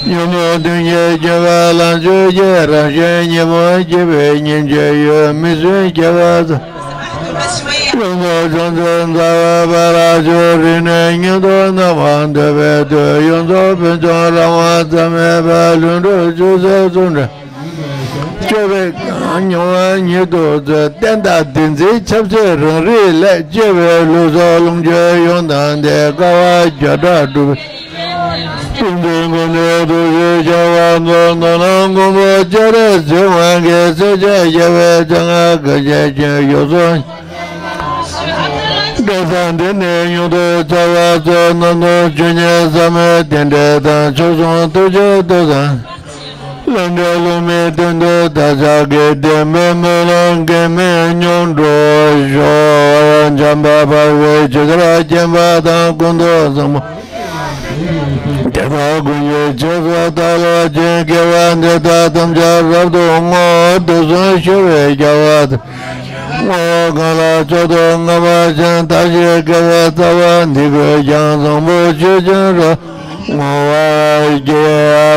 ཉོན་མོངས་གདོན་བགེགས་འཇོམས་པའི་ལྷ་མཆོག་གིས། རང་གཞན་གཉིས་པོ་འཇིག་པའི་ཉེན་ཆེ་ཡོད། མི་བཟོད་སྐྱེ་བོའི་ཚོགས། ཡོངས་རྫོགས་བྱང་སེམས་རྩ་བའི་དཔལ་ལ་སྤྱོད། རིང་ནས་ཉམས་རྟོགས་རྣམ་པར་འདོན་པའི་མཐུས། ཡོངས་རྫོགས་བོད་ལྗོངས་རང་དབང་རྩ་མེད་པའི། ལྷུན་གྲུབ་ཆོས་སྲིད་ཟུང་འབྲེལ། སྤྱོད་པའི་མྱུར་བ་ཉིད་དུ་མཛོད། བསྟན་དང་བསྟན་འཛིན་ཆབ་སྲིད་རང་རིགས་ལས། གཅེས་པའི་ལུས་སྲོག་ལོངས་སྤྱོད་ཡོངས་བཏང་སྟེ། དཀའ་བ་བརྒྱ་ཕྲག་སྒྲུབ། ཀུན་མཛོད་མགོན་པོའི་ཐུགས་རྗེ་ཆེ་བ་མཛོད་ནོར་ལྷ་མགོན་པོ་སྤྱན་རས་གཟིགས་དབང་གིས་སྲས་བཅས་རྒྱལ་བའི་སྤྱན་སྔར་བཀའ་བཞིན་བྱོན་ཞུ་གསོལ། བཀྲ་ཤིས་འདི་ནི་མྱུར་དུ་བྱ་བ་མཛོད་རྣམ་གསུམ་ཆོས་ཉིད་ཟབ་མོའི་རྟེན་འབྲེལ་དང་ཆོས་སྲུང་ཐུགས་རྗེའི་སྟོབས་དང་། ལྷ་འདྲེ་ཀླུ་མིའི་དོན་དུ་བདག་ཅག་གི་བདེན་པའི་སྨོན་ལམ་གེགས་མེད་མྱུར་འགྲུབ་ཤོག། འཇམ་དཔལ་འཕགས་པའི་ཆོས་གར་མཁྱེན་པ་དང་ཀུན་ཏུ་བཟང་པོ། དེ་དག་ཀུན་གྱི་རྗེས་སུ་བདག་སློབ་ཅིང་། དགེ་བ་འདི་དག་ཐམས་ཅད་རབ་ཏུ་བསྔོ། དུས་གསུམ་བཞུགས་པའི་རྒྱལ་བ་དང་། དངོས་པོ་གང་ལ་མཆོག་ཏུ་བསྔགས་པ་ཅན། བདག་གཞན་དགེ་བའི་རྩ་བ་འདི་ཀུན་ཀྱང་། བཟང་པོ་ཆོས་ཀྱི་རབ་བསྔོ་བར་བགྱི།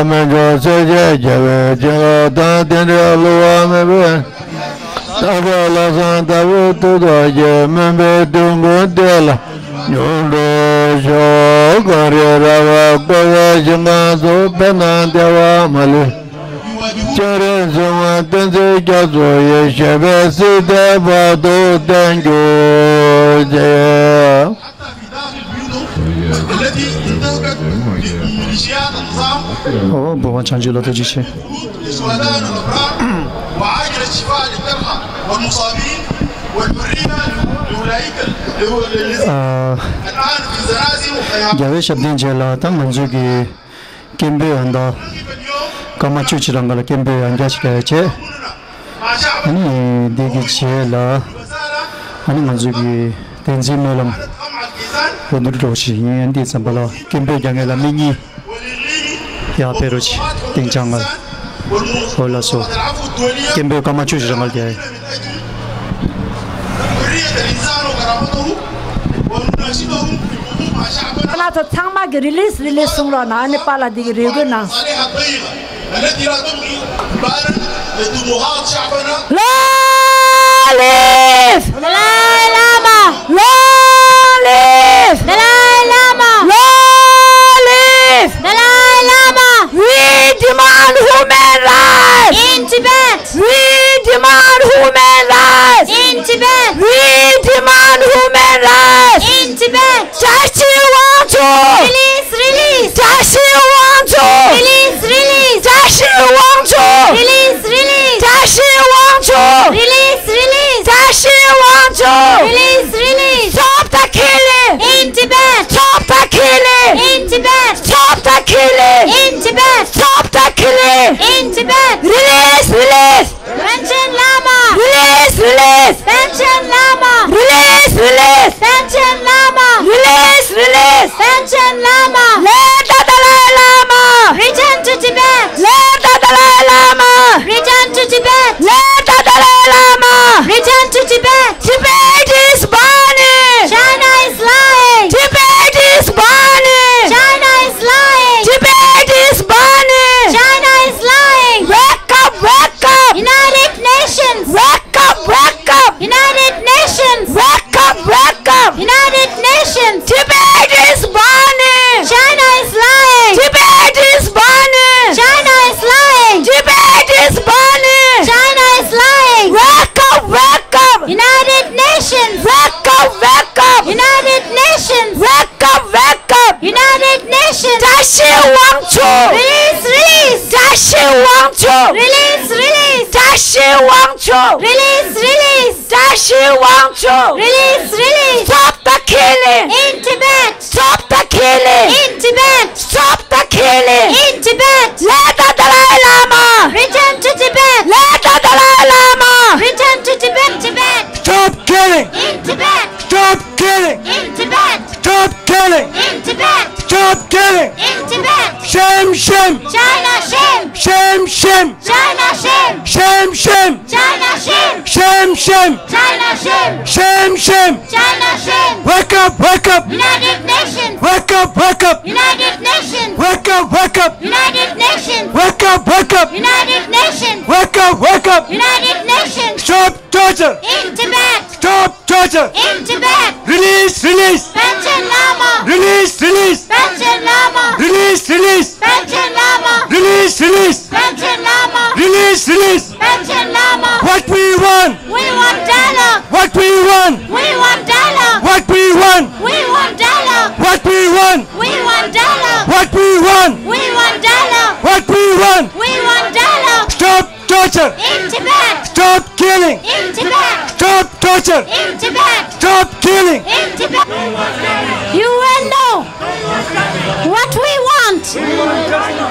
སྨན་ལྗོངས་སྲས་བཅས་རྒྱལ་བའི་སྤྱན་སློབ་དང་། རྟེན་འབྲེལ་བསླུ་བ་མེད་པའི། བདག་ཅག་ལམ་བཟང་ལྟ་བུའི་ཐུགས་རྟོགས་ཀྱིས། སྨོན་པའི་དོན་ཀུན་དེ་ལ་མྱུར་འགྲུབ་ཤོག། གངས་རི་ར་བས་བསྐོར་བའི་ཞིང་ཁམས་སུ། ཕན་དང་བདེ་བ་མ་ལུས་སྤྱན་རས་གཟིགས་དབང་བསྟན་འཛིན་རྒྱ་མཚོ་ཡི། ཞབས་པད་སྲིད་མཐའི་བར་དུ་བརྟན་གྱུར་ཅིག། ཨོ། འབུམ་པ་བྱང་ཆུབ་ལ་ཐུགས་རྗེ་ཆེ། ཨ། རྒྱལ་བའི་ཞབས་བརྟན་རྗེས་ལ་ད་ང་ཚོས་ཀྱི་སྐད་འབོད་ཡང་ད་སྐར་མ་བཅུ་གཅིག་རང་ག་ལ་སྐད་འབོད་ཡང་བསྐྱར་ཞིག་བྱས། ཨ་ནི་འདི་གི་རྗེས་ལ་ཨ་ནི་ང་ཚོས་ཀྱི་བསྟན་འཛིན་སྨོན་ལམ་འོ་འདུར་འགྲོ་ཞིག་ཡིན། ཡང་འདི་ཙམ་པ་ལ་སྐད་འབོད་རྒྱག་མཁན་ལ་མི་གཉིས་ཡར་ཕེབས་རོགས་གྱིས། སྟེང་བྱང་ང་འོ་ལགས་སོ། སྐད་འབོད་སྐར་མ་བཅུ་ཞིག་རང་ག་ལ་རྒྱག་ཡིན། ང་ཚོ་ཚང་མ་གི་རི་ལིས་རི་ལིས་གསུང་རོགས་གནང་། ཨ་ནི་པཱ་ལགས་འདི་གི་རེ་སྐུལ་གནང་། Long live! Dalai Lama! Long live! Dalai Lama! Long live! Dalai Lama! We demand human rights! In Tibet! We demand human rights! In Tibet! We demand human rights! In Tibet! བཀྲ་ཤིས་དབང་ཕྱུག Release, release! བཀྲ་ཤིས་དབང་ཕྱུག Release, release! བཀྲ་ཤིས་དབང་ཕྱུག Release, release! བཀྲ་ཤིས་དབང་ཕྱུག Release, release! བཀྲ་ཤིས་དབང་ཕྱུག Release, release! Stop the killing! In Tibet! Stop the killing! In Tibet! Stop the killing! In Tibet! Stop the killing! In Tibet! Release, release! Panchen Lama! Release, release! Panchen Lama! Release, release! Panchen Lama! Release, release! Panchen Lama! Let the Dalai Lama! Return to Tibet! Let the Dalai Lama! Return to Tibet! Let the Dalai Lama! Return to Tibet! Tibet is burning! China is lying! Tibet is burning! China is lying! Tibet is burning! China is lying! Wake up, wake up! United Nations! Wake up, wake up! United Nations! Wake up, wake up! United Nations! Tibet is burning! China is lying! Tibet is burning! China is lying! Tibet is burning! China is lying! Wake up, wake up! United Nations! Wake up, wake up! United Nations! Wake up, wake up! United Nations! བཀྲ་ཤིས་དབང་ཕྱུག Release, release! བཀྲ་ཤིས་དབང་ཕྱུག Release, release! བཀྲ་ཤིས་དབང་ཕྱུག Release, release! བཀྲ་ཤིས་དབང་ཕྱུག Release, release! Stop the killing! In Tibet! Stop the killing! In Tibet! Stop the killing! In Tibet! Let the Dalai Lama! Return to Tibet! Let the Dalai Lama! Return to Tibet! Tibet! Stop killing! In Tibet! Stop killing! In Tibet! Stop killing! In Tibet! Stop killing! In Tibet! Shame, shame! China shame! Shame, shame! China shame! Shame, shame! China shame! Shame, shame! China shame! Shame, shame! China shame! Wake up, wake up! United Nations! Wake up, wake up! United Nations! Wake up, wake up! United Nations! Wake up, wake up! United Nations! Wake up, wake up! United Nations! Stop torture! In Tibet! Stop torture! In Tibet! Release, release! Panchen Lama! Release, release! Panchen Lama! Release, release! Panchen Lama! Release, release! Panchen Lama! Release, release! Panchen Lama! What we want! We want dialogue! What we want! We want dialogue! What we want! We want dialogue! What we want! We want dialogue! What we want! Killing! In Tibet! Stop torture! In Tibet! Stop killing! In Tibet! U N O! What we want!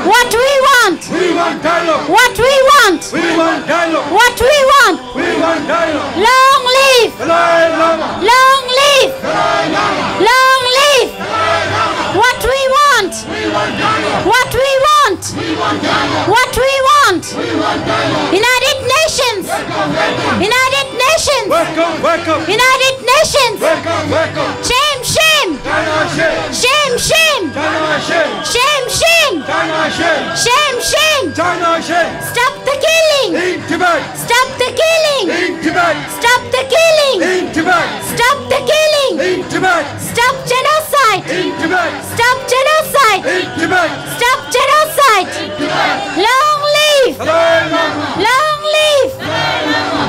What we want! We want dialogue! What we want! We want dialogue! What we want! We want dialogue! Long live! Dalai Lama! Long live! Dalai Lama! Long live! Dalai Lama! What we want! We want dialogue! What we want! We want dialogue! What we want! We want dialogue! United Nations! Welcome, welcome! United Nations! Welcome, welcome! United Nations! Welcome, welcome! Shame, shame! China shame! Shame, shame! China shame! Shame, shame! China shame! Shame, shame! China shame! Stop the killing! In Tibet! Stop the killing! In Tibet! Stop the killing! In Tibet! Stop the killing! In Tibet! Stop genocide! In Tibet! Stop genocide! In Tibet! Stop genocide! In Tibet! Long live! Dalai Lama! Long live!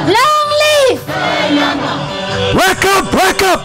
Long live! Wake up! Wake up!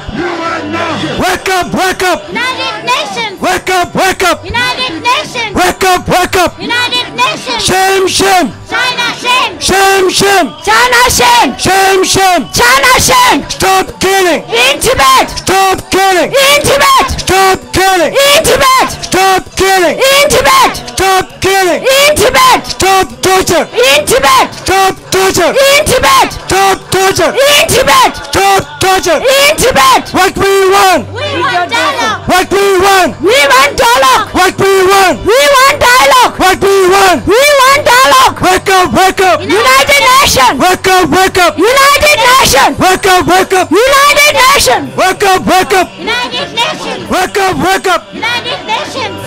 Wake up! Wake up! United Nations! Wake up! Wake up! United Nations! Wake up! Wake up! United Nations! Shame! Shame! China shame! Shame! Shame! China shame! Shame! Shame! China shame! Stop killing! In Tibet! Stop killing! In Tibet! Stop killing! In Tibet! Stop killing! In Tibet! Stop killing! In Tibet! Stop torture! In Tibet! Stop torture! In Tibet! Stop torture! In Tibet! Stop torture! In Tibet! What we want! We want dialogue! What we want! We want dialogue! What we want! We want dialogue! What we want! We want dialogue! Wake up! Wake up! United Nations! Wake up! Wake up! United Nations! Wake up! Wake up! United Nations! Wake up! Wake up! United Nations! Wake up! Wake up! United Nations!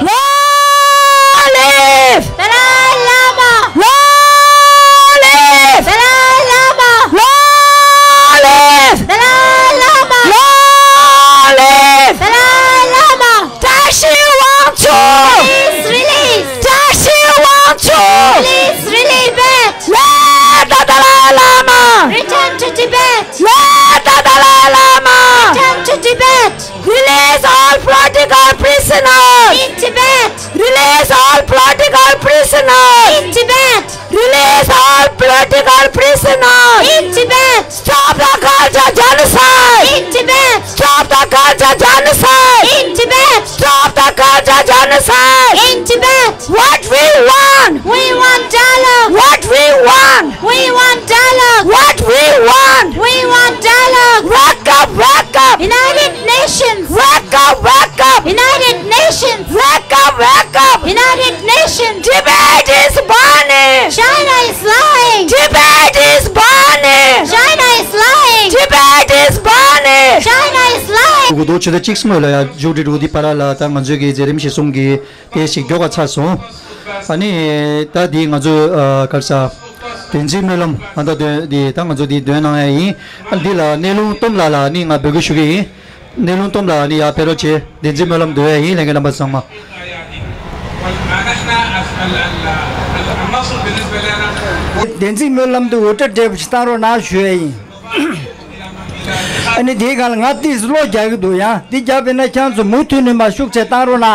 Long live! Dalai Lama! Long live! Dalai Lama! Long live! Dalai Lama! Long live! Dalai Lama! Tashi Wangchuk! Please release! Tashi Wangchuk! Please release Tibet! Let the Dalai Lama! Return to Tibet! Let the Dalai Lama! Return to Tibet! Release all political prisoners! In Tibet! Release all political prisoners! In Tibet! Release all political prisoners! In Tibet! Stop the culture genocide! In Tibet! Stop the culture genocide! In Tibet! Stop the culture genocide! In Tibet! What we want! We want dialogue! What we want! We want dialogue! What we want! We want dialogue! Wake up, wake up! United Nations! Wake up, wake up! United Nations! Wake up, wake up! United Nations! Tibet is burning! China is lying! Tibet is burning! China is lying! Tibet is burning! China is lying! གུ་དོ་ཆུ་ཚོད་གཅིག་སྔོན་ལ་ཡ་མཇུག་སྒྲིལ་འདི་བར་ལ་ད་ང་ཚོའི་གི་མཛད་རིམ་གཞིར་བཟུང་གི་དེ་ཞིག་མགྱོགས་པ་ཚར་སོང་། ཨ་ནི་ད་འདི་ང་ཚོ་ཨ་ག་རེ་ཟ། བདེན་ཚིག་སྨོན་ལམ་ཨ་ད་འདོན་འདི་ད་ང་ཚོ་འདི་འདོན་གནང་ཡ་ཡིན། ཨ་འདི་ལ་གནས་ལུང་སྟོབས་ལགས་ལ་ཨ་ནི་ང་འབོད་སྐུལ་ཞུ་གི་ཡིན། གནས་ལུང་སྟོབས་ལགས་ཨ་ནི་ཡར་ཕེབས་རོགས་བྱེད། བདེན་ཚིག་སྨོན་ལམ་འདོན་ཡ་ཡིན། ལྷན་རྒྱས་རྣམ་པ་ཚང་མ། བདེན་ཚིག་སྨོན་ལམ་དུ་འུར་སྒྲ་འདྲ་པོ་ཞིག་བཏང་རོགས་གནང་ཞུ་ཡ་ཡིན། ཨ་ནི་དེའི་སྒང་ལ་ང་ཏིས་བློ་རྒྱག་གི་འདུག་ཡང་འདི་རྒྱབ་པས་ན་ཁྱང་ཚོ་མུ་མཐུད་ནས་མ་ཤུགས་ཆེ་བཏང་རོགས་གནང་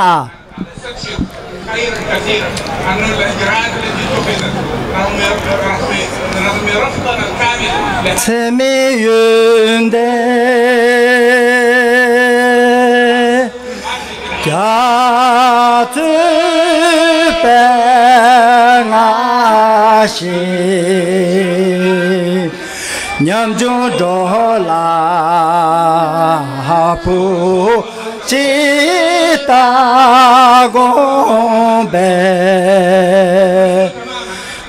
ཨ། ཚད་མེད་ཡོན་ཏན་རྒྱ་མཚོའི་དཔལ་མངའ་ཞིང་། ཉམ་ཆུང་འགྲོ་ལ་བུ་ཅི་ལྟ་དགོངས་པས།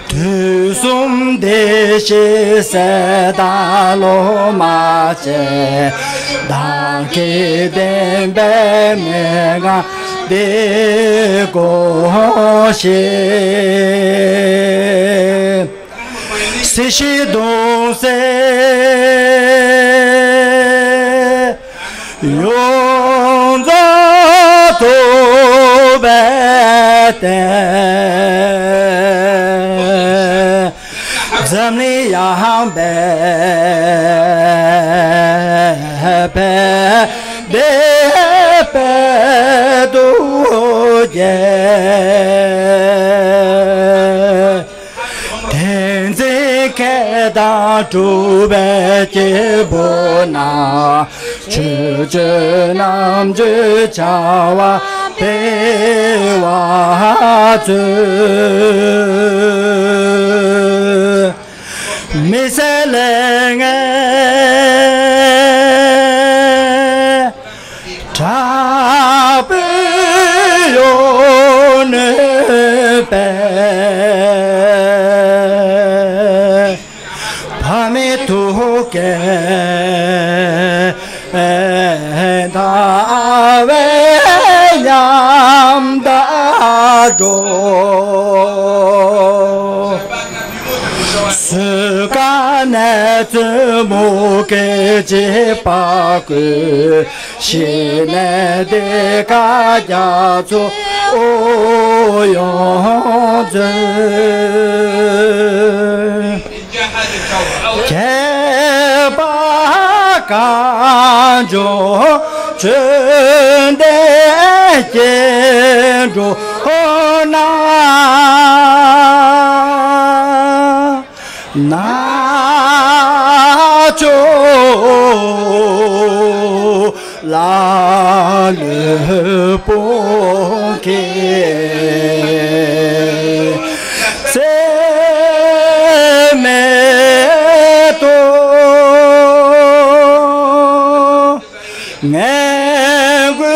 དུས་གསུམ་བདེ་གཤེགས་སྲས་དང་སློབ་མ་བཅས། བདག་གིས་བསྟན་པའི་མན་ངག་འདི་དགོངས་ཤིག། སྲིད་ཞིའི་གདུང་སེལ་ཡོངས་རྫོགས་ཐུབ་པའི་བསྟན། འཛམ་གླིང་ཡངས་པའི་དཔལ་འདི་དཔལ་དུ་རྒྱས། བསྟན་འཛིན་ སྐད་དང་སྒྲུབ་པའི་སྐྱེས་བུ་རྣམས། ཆོས་སྤྱོད་རྣམ་འབྱེད་བྱ་བ་སྤེལ་བར་མཛོད། མི་ཟད་ལས་ངན་དྲག་པོས་གཡོ་ནུས་པས། བག་མེད་དུ་སྐད་བརྡ་བས་ཉམ་ཐག་འགྲོ། གསོད་དཀའ་ནད་གཅོད་མུ་གེ་འཇིགས་པ་ཀུན། ཞི་གནས་བདེ་དཀའ་རྒྱ་མཚོ་ཡོངས་མཛོད། ཁྱད་པར་གངས་ལྗོངས་ཆོས་ལྡན་སྐྱེ་འགྲོ་རྣམས། ནག་ཕྱོགས་ལ་ལུས་སྤོང་མཁན། བརྩེ་མེད་དུ་ངན་དགུ་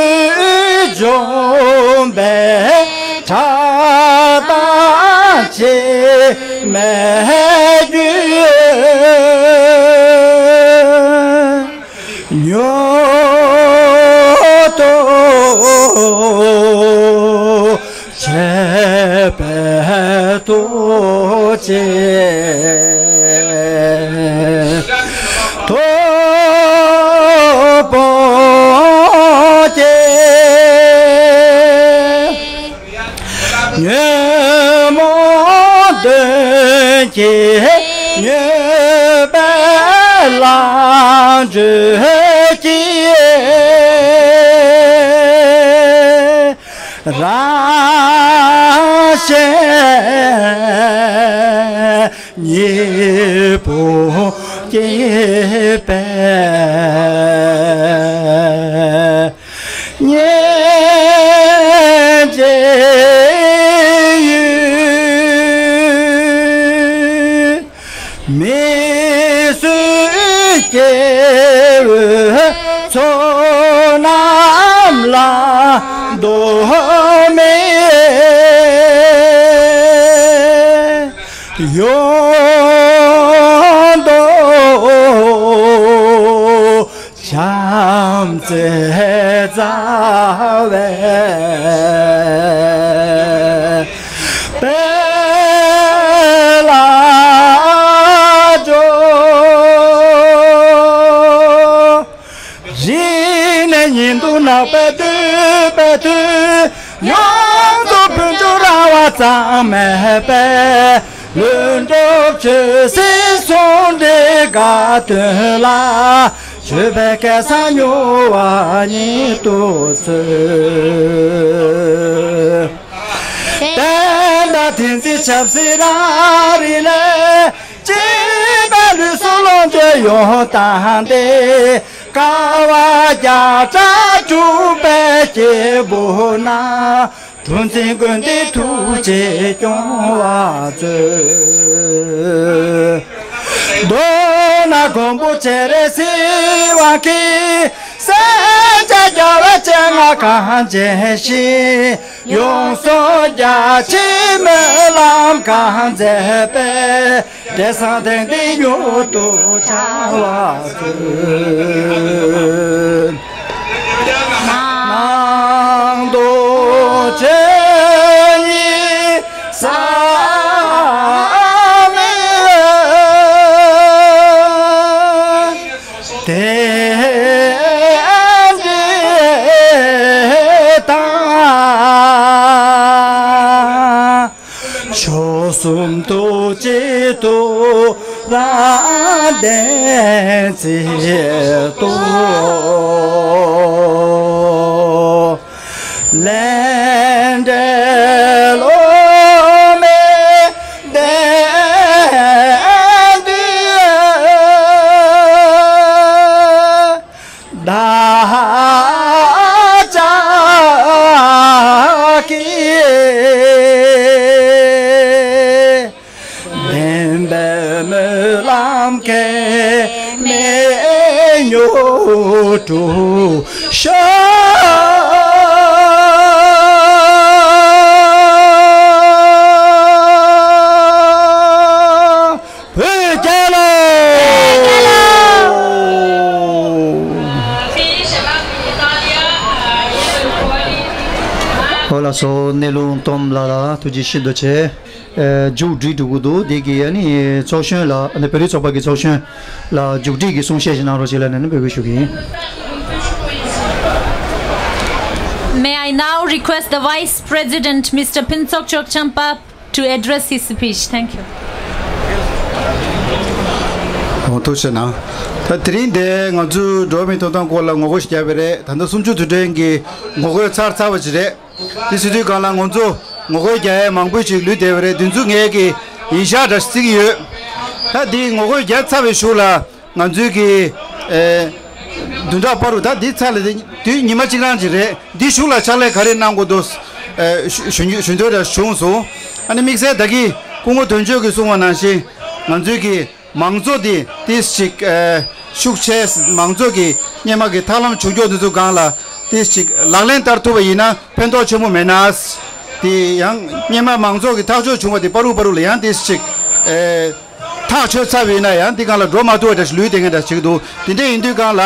འཇོམས་པའི་ཕྲག་དོག་ཆེ་མེད་རྒྱུ། མྱུར་དུ་ཆད་པའི་ཐུགས་རྗེ་དོ་པོ་སྐྱེ། ཉོན་མོངས་གདོན་གྱིས་མྱོས་པའི་ལམ་བགྲོད་ཀྱི། རང་གཞན་གཉིས་པོ་སྐྱེད་པའི་སྙིང་རྗེ་ཡོད། མི་བཟོད་སྐྱེ་བོའི་ཚོགས་རྣམས་ལ་གདོན་མི་ཡོང་དོ། བྱམས་བརྩེ་རྩ་བའི་དཔལ་ལ་འགྲོ། རིང་ནས་ཉིན་དུ་ནག་པའི་དུས་པའི་དུས། ཡོངས་རྫོགས་ཕུན་ཚོགས་ར་བ་གཙང་མའི་དཔལ། ལྷུན་གྲུབ་ཆོས་སྲིད་ཟུང་འབྲེལ་དགའ་སྟོན་ལ། མཆོད་པའི་སྐལ་བཟང་མྱུར་བ་ཉིད་དུ་སྩོལ། བསྟན་དང་བསྟན་འཛིན་ཆབ་སྲིད་རང་རིགས་ལས། སྐྱེས་པའི་ལུས་སྲོག་ལོངས་སྤྱོད་ཡོངས་བཏང་སྟེ། དཀའ་བ་བརྒྱ་ཕྲག་སྒྲུབ་པའི་སྐྱེས་བུ་རྣམས། གྲུ་འཛིན་ཀུན་ཏུ་ཐུགས་རྗེས་སྐྱོང་བར་མཛོད། མདོར་ན་མགོན་པོ་སྤྱན་རས་གཟིགས་དབང་གིས། སེམས་ཅན་རྒྱལ་བའི་སྤྱན་སྔར་གངས་ཅན་ཞིང་། ཡོངས་སུ་རྒྱ་ཆེའི་སྨོན་ལམ་གང་མཛད་པའི། འབྲས་བཟང་དེང་འདིར་མྱུར་དུ་བྱ་བར་མཛོད། ནང་དུ་ཆོས་ཉིད་ཟབ་མོའི་རྟེན་འབྲེལ་དང་། མཆོག་གསུམ་ཐུགས་རྗེ་ཐུགས་དང་ལྡན་ཚེ་ཐུགས། ལས་འབྲས་བསླུ་མེད་བདེན་ པའི་སྨོན་ལམ་གེགས་མེད་མྱུར་འགྲུབ་ཤོག་བོད་རྒྱལ་ལོ། ཨོ་ལགས་སོ། གནས་ལུང་སྟོབས་ལགས་ལ་ཐུགས་རྗེ་ཆེ་ཞུ་འདོད་ཆེ། ཨ། མཇུག་སྒྲིལ་འགྲོ་གི་འདུག་འདི་གི་ཨ་ནི་ཚོགས་གཞོན་ལ། ཨ་ནི་བོད་རིགས་ཚོགས་པ་གི་ཚོགས་གཞོན་ལ་མཇུག་སྒྲིལ་གྱི་གསུང་བཤད་ཞིག་གནང་རོགས་ཞེས་ལབ་ནས་ནི་འབོད་སྐུལ་ཞུ་གི་ཡིན། May I now request the Vice President, Mister Phuntsog Chogchanpa, to address his speech. Thank you. ཨོ། ཐུགས་རྗེ་གནང་། ད་དེ་རིང་འདི་ང་ཚོའི་འགྲོ་བ་མིའི་ཐོབ་ཐང་སྐོར་ལ་ངོ་རྒོལ་ཞིག་བརྒྱབ་པ་རེད། ད་ལྟ་གསུམ་བཅུ་དུས་དྲན་གྱི་ངོ་རྒོལ་ཚར་ཚར་བ་ཞིག་རེད། དེ་ཟེར་དུས་སྒང་ལ་ང་ཚོ་ངོ་རྒོལ་རྒྱག་ཡས་མང་པོ་ཞིག་ལུས་བསྡད་པ་རེད། དེ་ཚོ་ངས་ཀྱི་ཡིན་ཤག་འདྲ་ཞིག་བརྩི་གི་ཡོད། ད་འདི་ངོ་རྒོལ་རྒྱག་ཚར་བའི་གཞུག་ལ་ང་ཚོའི་གི། ཨེ། བདུན་ཕྲག་བར་དུ། ད་འདི་ཚར་ལ་དེ་དུས་ཉི་མ་གཅིག་རང་ཅིག་རེད། འདི་གཞུག་ལ་ཕྱག་ལས་ག་རེ་གནང་དགོས་འདུག་ཨེ། ཞུ་ཞུ་ཞུ་འདོད་འདྲ་བྱུང་སོང་། ཨ་ནི་དམིགས་བསལ་ད་གི་སྐུ་ངོ་དོན་གཅོད་ཀྱིས་གསུངས་པ་ནང་བཞིན་ང་ཚོའི་གི་མང་གཙོ་དེ་ཏིས་ཅིག་ཨེ། ཤུགས་ཆེ། མང་གཙོ་གི་སྔོན་མ་གི་ཐབས་ལམ་བྱུང་ཕྱོགས་འདི་ཚོ་སྒང་ལ་ཏིས་ཅིག་ལག་ལེན་བསྟར་ཐུབ་པ་ཡིན་ན་ཕན་ཐོགས་ཆེན་པོ་མེད་ན། དེ་ཡང་སྔོན་མ་མང་གཙོ་གི་ཐག་གཅོད་བྱུང་བ་དེ་བར་དུ་བར་དུ་ལ་ཡང་ཏིས་ཅིག་ཨེ། ཐག་ཆོད་ཚར་བ་ཡིན་ན་ཡང་འདི་སྒང་ལ་འགྲོ་མ་ཐུབ་པ་འདྲ་ཞིག་ལུས་བསྡད་མཁན་འདྲ་ཞིག་འདུག་དེ་འདྲ་ཡིན་དུས་སྒང་ལ་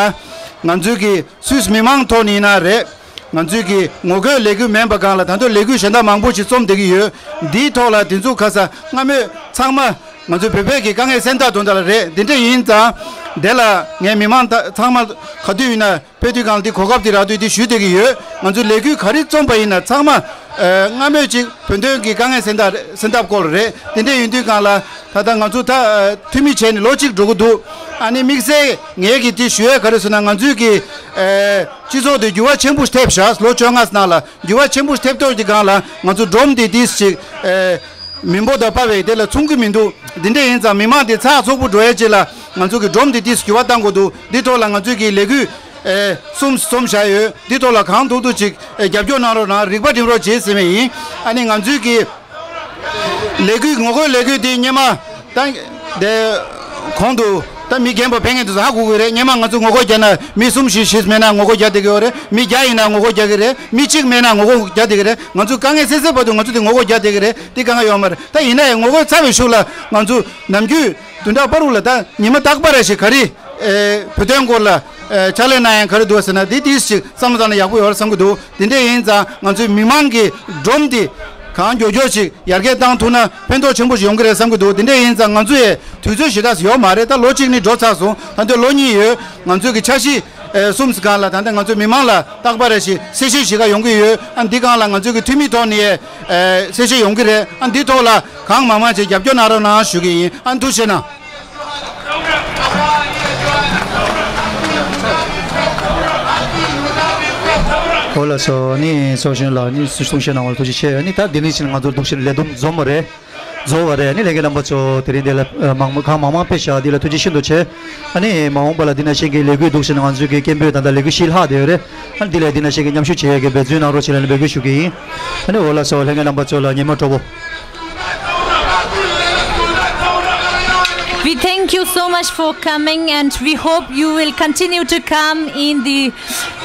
ང་ཚོའི་གི་སུད་སི་མི་མང་ཐོག་ནས་ཡིན་ན་རེད། ང་ཚོའི་གི་ངོ་རྒོལ་ལས་འགུལ་མིན་པ་སྒང་ལ་ད་དུང་ལས་འགུལ་གཞན་དག་མང་པོ་ཞིག་རྩོམ་བསྡད་ཀྱི་ཡོད། འདིའི་ཐོག་ལ་དེ་ཚོ་ཁ་ས་སྔ་མོས་ཚང་མ་ང་ཚོའི་བོད་པའི་གི་དཀའ་ངལ་སེལ་ཐབས་དོན་དག་ལ་རེད། དེ་འདྲ་ཡིན་ཙང་དེ་ལ་ངས་མི་མང་ད་ཚང་མ་ག་དུས་ཡིན་ན་ཕེབས་དུས་སྒང་ལ་འདི་གོ་སྐབས་འདི་རག་དུས་འདི་ཞུ་བསྡད་ཀྱི་ཡོད། ང་ཚོས་ལས་འགུལ་ག་རེ་རྩོམ་པ་ཡིན་ན་ཚང་མ་ཨ། སྔ་མོས་ཅིག་བོད་དོན་གྱི་དཀའ་ངལ་སེལ་ཐབས་སེལ་ཐབས་སྐོར་རེད། དེ་འདྲ་ཡིན་དུས་སྒང་ལ་ད་ལྟ་ང་ཚོ་ད་ཨ། འཐུས་མི་བྱས་ནས་ལོ་གཅིག་འགྲོ་གི་འདུག་ཨ་ནི་དམིགས་བསལ་ངས་ཀྱི་འདི་ཞུ་ཡས་ག་རེ་ཟེར་ན་ང་ཚོའི་གི་ཨ། སྤྱི་ཚོགས་དེ་འགྱུར་བ་ཆེན་པོ་ཐེབས་ཤག་ལོ་བཅོ་ལྔ་ནང་ལ་འགྱུར་བ་ཆེན་པོ་ཐེབས་ཐོག་གི་སྒང་ལ་ང་ཚོ་སྒྲོམ་འདི་ཏིས་ཅིག་ཨ། མི་འབོར་དང་དཔའ་བའི་དེ་ལ་མཚུངས་ཀྱི་མི་འདུག་དེ་འདྲ་ཡིན་ཙང་མི་མང་དེ་ཚགས་ཚུད་པོ་འགྲོ་ཡས་ཅིག་ལ་ང་ཚོ་གི་སྒྲོམ་དེ་ཏིས་འགྱུར་བ་གཏང་དགོས་འདུག་འདི་ཐོག་ལ་ང་ཚོས་གི་ལས་འགུལ་ཨེ། གསུམ་རྩོམ་བཞག་ཡོད། འདི་ཐོག་ལ་གང་ཐུབ་ཐུབ་ཅིག་ཨེ། རྒྱབ་སྐྱོར་གནང་རོགས་གནང་། རིག་པ་སྒྲིམ་རོགས་བྱེད་ཟེར་བ་ཡིན། ཨ་ནི་ང་ཚོའི་གི་ལས་འགུལ་ངོ་རྒོལ་ལས་འགུལ་འདི་སྔོན་མ་ད་དེ་གོང་དུ་ད་མི་རྒན་པ་ཕེབས་མཁན་དེ་ཚོ་ཧ་གོ་གི་རེད། སྔོན་མ་ང་ཚོ་ངོ་རྒོལ་རྒྱག་ན་མི་གསུམ་བཞི་བཞི་མེད་ན་ངོ་རྒོལ་རྒྱག་བསྡད་ཀྱི་ཡོད་རེད། མི་བརྒྱ་ཡིན་ན་ངོ་རྒོལ་རྒྱག་གི་རེད། མི་གཅིག་མེད་ན་ངོ་རྒོལ་རྒྱག་བསྡད་ཀྱི་རེད། ང་ཚོ་དཀའ་ངལ་སེལ་སེལ་བར་དུ་ང་ཚོ་དེ་ངོ་རྒོལ་རྒྱག་བསྡད་ཀྱི་རེད། དེ་དཀའ་ངལ་ཡོད་མ་རེད། ད་ཡིན་ན་ཡང་ངོ་རྒོལ་ཚར་བའི་གཞུག་ལ་ང་ཚོ་ནམ་རྒྱུན་བདུན་ཕྲག་བར་དུ་ལ་ད་ཉི་མ་རྟག་པར་རེ་ཞིག་ག་རེ་ཨེ། བོད་དོན་སྐོར་ལ་ཨེ། ཕྱག་ལས་གནང་ཡང་ག་རེ་འདུག་ཟེར་ན་འདི་ཏིས་ཅིག་བསམ་བློ་བཏང་ན་ཡག་པོ་ཡོད་རེད་བསམ་གྱི་འདུག་དེ་འདྲ་ཡིན་ཙང་ང་ཚོའི་མི་མང་གི་སྒྲོམ་འདི་གང་མགྱོགས་མགྱོགས་ཅིག་ཡར་རྒྱས་བཏང་ཐུབ་ན་ཕན་ཐོགས་ཆེན་པོ་ཞིག་ཡོང་གི་རེད་བསམ་གྱི་འདུག་དེ་འདྲ་ཡིན་ཙང་ང་ཚོ་ཡི་དུས་ཚོད་ཞེ་དྲག་ཡོད་མ་རེད། ད་ལོ་གཅིག་ནི་འགྲོ་ཚར་སོང་། ད་ལྟ་ལོ་གཉིས་ཡོད། ང་ཚོའི་གི་འཆར་གཞི་ཨེ། གསུམ་སྒང་ལ་ད་ལྟ་ང་ཚོའི་མི་མང་ལ་རྟག་པར་རེ་ཞིག་གསལ་བཤད་ཞུ་ག་ཡོང་གི་ཡོད། ཨ་འདི་སྒང་ལ་ང་ཚོའི་གི་འཐུས་མི་ཐོག་ནས་ཨེ། གསལ་བཤད་ཡོང་གི་རེད། ཨ་འདི་ཐོག་ལ་གང་མང་མང་ཅིག་རྒྱབ་སྐྱོར་གནང་རོགས་གནང་ཞུ་གི་ཡིན། ཨ་ཐུགས་རྗེ་གནང་། ཨོ་ལགས་སོ། ནི་ཚོགས་གཞོན་ལགས་ནི་གསུང་བཤད་གནང་བར་ཐུགས་རྗེ་ཆེ། ནི་ད་འདི་ནས་ཕྱིན་ང་ཚོ་འདུག་ཕྱིན་ལས་བསྡོམས་རྫོགས་པ་རེད། རྫོགས་པ་རེད། ནི་ལྷན་རྒྱས་རྣམ་པ་ཚོ་དེ་རིང་འདི་ལ་མང་མང་གང་མང་མང་ཕེབས་ཤག་འདི་ལ་ཐུགས་རྗེ་ཤིན་ཏུ་ཆེ། ཨ་ནི་མ་འོངས་པ་ལ་འདི་ནང་བཞིན་གྱི་ལས་འགུལ་འདུག་ཕྱིན་ང་ཚོའི་གི་སྐད་འབོད་དང་ད་ལས་འགུལ་ཤིག་ལྷག་བསྡད་ཡོད་རེད། ཨ་ནི་འདི་ལ་འདི་ནང་བཞིན་གྱི་མཉམ་ཞུགས་བྱེད་ཡས་ཀྱི་འབད་བརྩོན་གནང་རོགས་བྱེད་ལ་ནི་འབོད་སྐུལ་ཞུ་གི་ཡིན། ཨ་ནི་ཨོ་ལགས་སོ། ལྷན་རྒྱས་རྣམ་པ་ཚོ་ལ་ཉི་མ་སྤྲོ་པོ། We thank you so much for coming and we hope you will continue to come in the,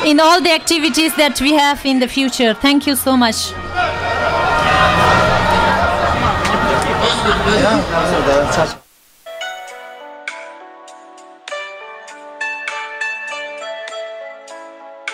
in all the activities that we have in the future. Thank you so much.